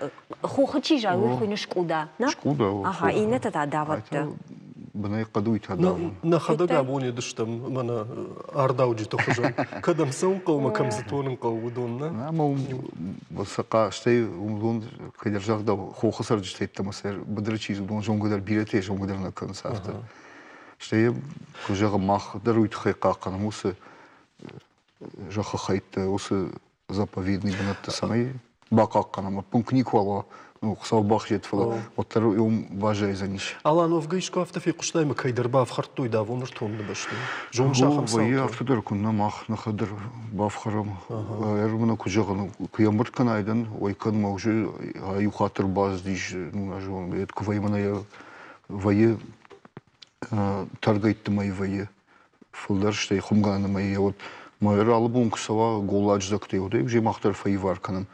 хохы чи зайы, уый хуыйны скъуда, нӕ? Скъуда, Аха, иннӕтӕ та давӕттӕ. Бынӕй хъӕды уый та давын. Нӕхӕдӕг абон едыстӕм мӕнӕ ардауджыты хуызӕн. Кӕдӕм цӕуын хъӕуы ӕмӕ кӕм цы тонын хъӕуы, уыдон, нӕ? Ӕмӕ уым сӕ стӕй уыдон кӕйдӕр загъдау хохы цӕрджытӕ йеддӕмӕ сӕ быдыры чи уыдон зонгӕ дӕр бирӕтӕ зонгӕ дӕр нӕ кӕнынц афтӕ. Стӕй, куы зӕгъӕм, мах дӕр уый тыххӕй хъахъхъӕнӕм уыцы зӕххы хӕйттӕ, уыцы заповедный бынӕтты, цӕмӕй бахъахъхъӕнӕм. Ӕппын куы никуал уа, ну, Хуыцау бахизӕд, фӕлӕ уӕддӕр уым баззайдзӕнис. Алан, искуы афтӕ фехъуыстай ӕмӕ кӕйдӕр бафхӕрдтой давон ӕртоныны бӕсты? Зоныс ахӕм цаутӕ? Афтӕ дӕр куыннӕ мах нӕхӕдӕр бафхӕрӕм. Ӕрмӕ куы зӕгъын, куы йӕ ӕмбырд кӕнай дӕн, уый кӕнмӕ уже иу хатт ӕрбацыдис, ну, нӕ зонын, куы вӕййы мӕнӕ вӕййы тӕргӕйтты мӕй вӕййы фылдӕр, стӕй хуымгӕнӕны мӕй уӕд мӕ алы бон куы цӕуа голладжы дзӕгтӕй, уӕд ӕй мах дӕр фӕивар кӕнӕм.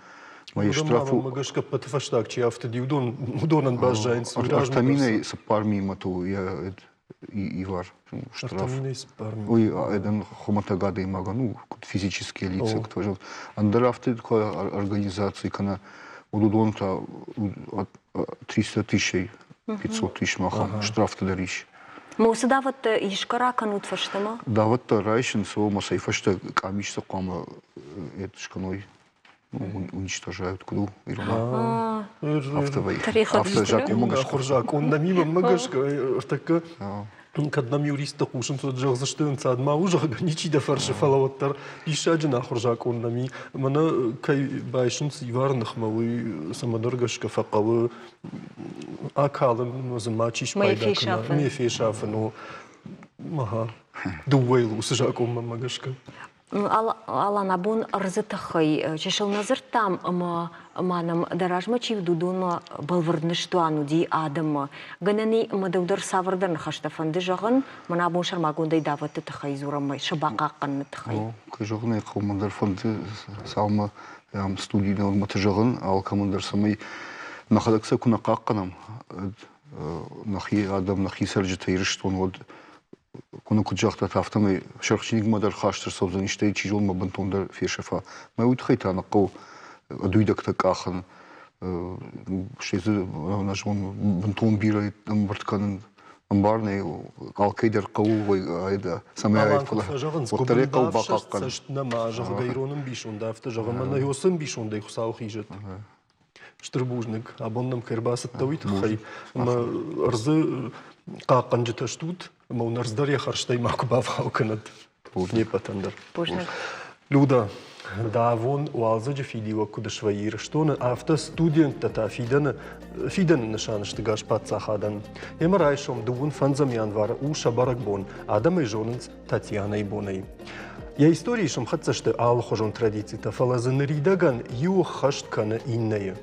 Мӕ штраф у. гӕсгӕ ӕппӕты фӕстаг чи афтыди, уыдон уыдонӕн баззайынц. Ӕртӕ минӕй цыппар минмӕ то йӕ ивар штраф. Уый ӕдӕн хуымӕтӕг адӕймагӕн, ну, куыд физические лица, кто ӕндӕр афтӕ куы организаци кӕнӕ, уыдон та 300 тысячей 500 тысяч махӕн штрафты дӕр ис. Уыцы давӕттӕ искӕ ракӕнут фӕстӕмӕ? Давӕттӕ райсынц, ома сӕ фӕстӕ къамис хъуамӕ скӕной уничтожают, куыд у иронау. Афтӕ вӕййы. Афтӕ закъонмӕ гӕсгӕ. Закъон нӕм мӕнмӕ гӕсгӕ ӕртӕккӕ кӕд нӕм юристтӕ хъусынц, уӕд зӕгъдзысты ӕнцад ма у, зӕгъгӕ, ничи дӕ фӕрсы, фӕлӕ уӕддӕр диссаджы нахуыр закъон нӕм и. Мӕнӕ кӕй байсынц ивары ныхмӕ, уый цӕмӕдӕр гӕсгӕ фӕхъӕуы акалын, дзы мачи спайда кӕна, ме фесафын у. Ага. Дыууӕйыл уыцы закъонмӕ мӕ гӕсгӕ. Алан, абон ӕрдзы тыххӕй чысыл нӕ дзырдтам ӕмӕ ма нӕм дӕ размӕ чи уыд, уыдонмӕ бӕлвырд ныстуан уыди адӕммӕ. Гӕнӕн и ӕмӕ дӕу дӕр цавӕрдӕр ныхӕстӕ фӕнды зӕгъын, мӕнӕ абон сӕрмагондӕй давӕтты тыххӕй дзурӕм, сӕ бахъахъхъӕныны тыххӕй. Кӕй зӕгъын ӕй хъӕуы, мӕн дӕр фӕнды цалынмӕ студийы нормӕты зӕгъын алкӕмӕн дӕр, цӕмӕй нӕхӕдӕг сӕ куы нӕ хъахъхъӕнӕм, нӕхи адӕм, нӕхи цӕрджытӕ Ирыстон, уӕд куы куыд загътат, афтӕмӕй сырх чиныгмӕ дӕр хаст ӕрцӕудзӕн, стӕй чи зоны мӕ бынтондӕр фесӕфа. Мӕ уый тыххӕй та нӕ хъӕуы ӕдуидӕгтӕ къахын, стӕй дзы нӕ зон бынтон бирӕ ӕмбырд кӕнын. Ӕмбарын ӕй, алкӕй дӕр хъӕуы, цӕмӕй фӕзӕгъынц, уӕддӕр ӕй хъӕуы бахъахъхъӕнын. Цӕст нӕма, зӕгъгӕ, ирон ӕмбисонд афтӕ зӕгъы, мӕнӕ уыцы ӕмбисондӕй Хуыцау хизӕд. Стыр бузныг, абон нӕм кӕй ӕрбацыдтӕ, уый тыххӕй. Ӕмӕ ӕрдзы хъахъхъӕнджытӕ стут, ӕмӕ уын ӕрдз дӕр йӕ хӕрзтӕй макуы бавгъау кӕнӕд. Не ппӕтӕн дӕр. Бузныг. Люда, давон уалдзӕджы фидиуӕг куыд свӕййы Ирыстоны, афтӕ студенттӕ та фидӕны фидӕны нысан сты гас паддзахадӕн. Ӕмӕ райсом дыууын фӕндзӕм январы у сӕ бӕрӕгбон, адӕм ӕй зонынц Татьянӕйы бонӕй. Йӕ историйы сӕмхӕццӕ сты алыхуызон традицитӕ, фӕлӕ дзы ныридӕгӕн иу ӕххӕст кӕны иннӕйы.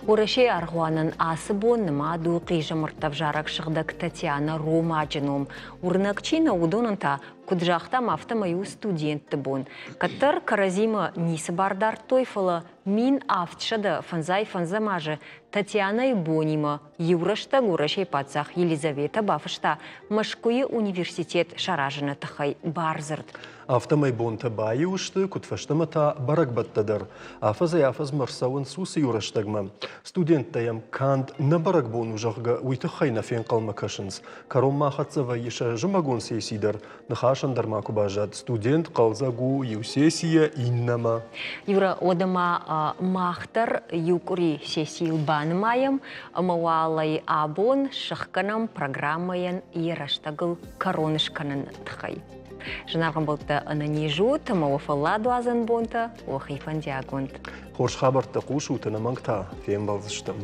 Уӕрӕсейы аргъуанӕн ацы бон нымад у хъизӕмӕрттӕ ӕвзарӕг сыгъдӕг Татьяна Ромаджы ном. Уырнӕг чи нӕу, уыдонӕн та, куыд загътам, афтӕмӕй у студентты бон. Кӕддӕр кӕрӕдзимӕ ницы бар дардтой, фӕлӕ 1755 фӕндзӕм азы Татьянӕйы бонимӕ иу рӕстӕг Уӕрӕсейы паддзах Елизаветӕ бафыста Мӕскуыйы университет саразыны тыххӕй бардзырд. Афтӕмӕй бонтӕ баиу сты, куыд фӕстӕмӕ та бӕрӕгбӕттӕ дӕр. Афӕдзӕй-афӕдзмӕ рцӕуынц уыцы иу рӕстӕгмӕ. Студенттӕ йӕм канд нӕ бӕрӕгбон у, зӕгъгӕ, уый тыххӕй нӕ фенхъӕлмӕ кӕсынц. Кӕронмӕ ахӕццӕ вӕййы сӕ зымӕгон сесси дӕр, Ныхасӕн дӕр ма куы баззад, студент хъӕлдзӕг у иу сессийӕ иннӕмӕ. Юра, уӕдӕ ма мах дӕр иу къуыри сессийыл банымайӕм ӕмӕ уал ӕй абон сӕхгӕнӕм программӕйӕн йӕ рӕстӕгыл кӕрон скӕныны тыххӕй. Зынаргъ ӕмбӕлттӕ, ӕнӕниз ут ӕмӕ уӕ фӕлладуадзӕн бонтӕ уӕхи фӕндиаг уӕнт. Хорз хабӕрттӕ хъусут, ӕнӕмӕнг та фембӕлдзыстӕм.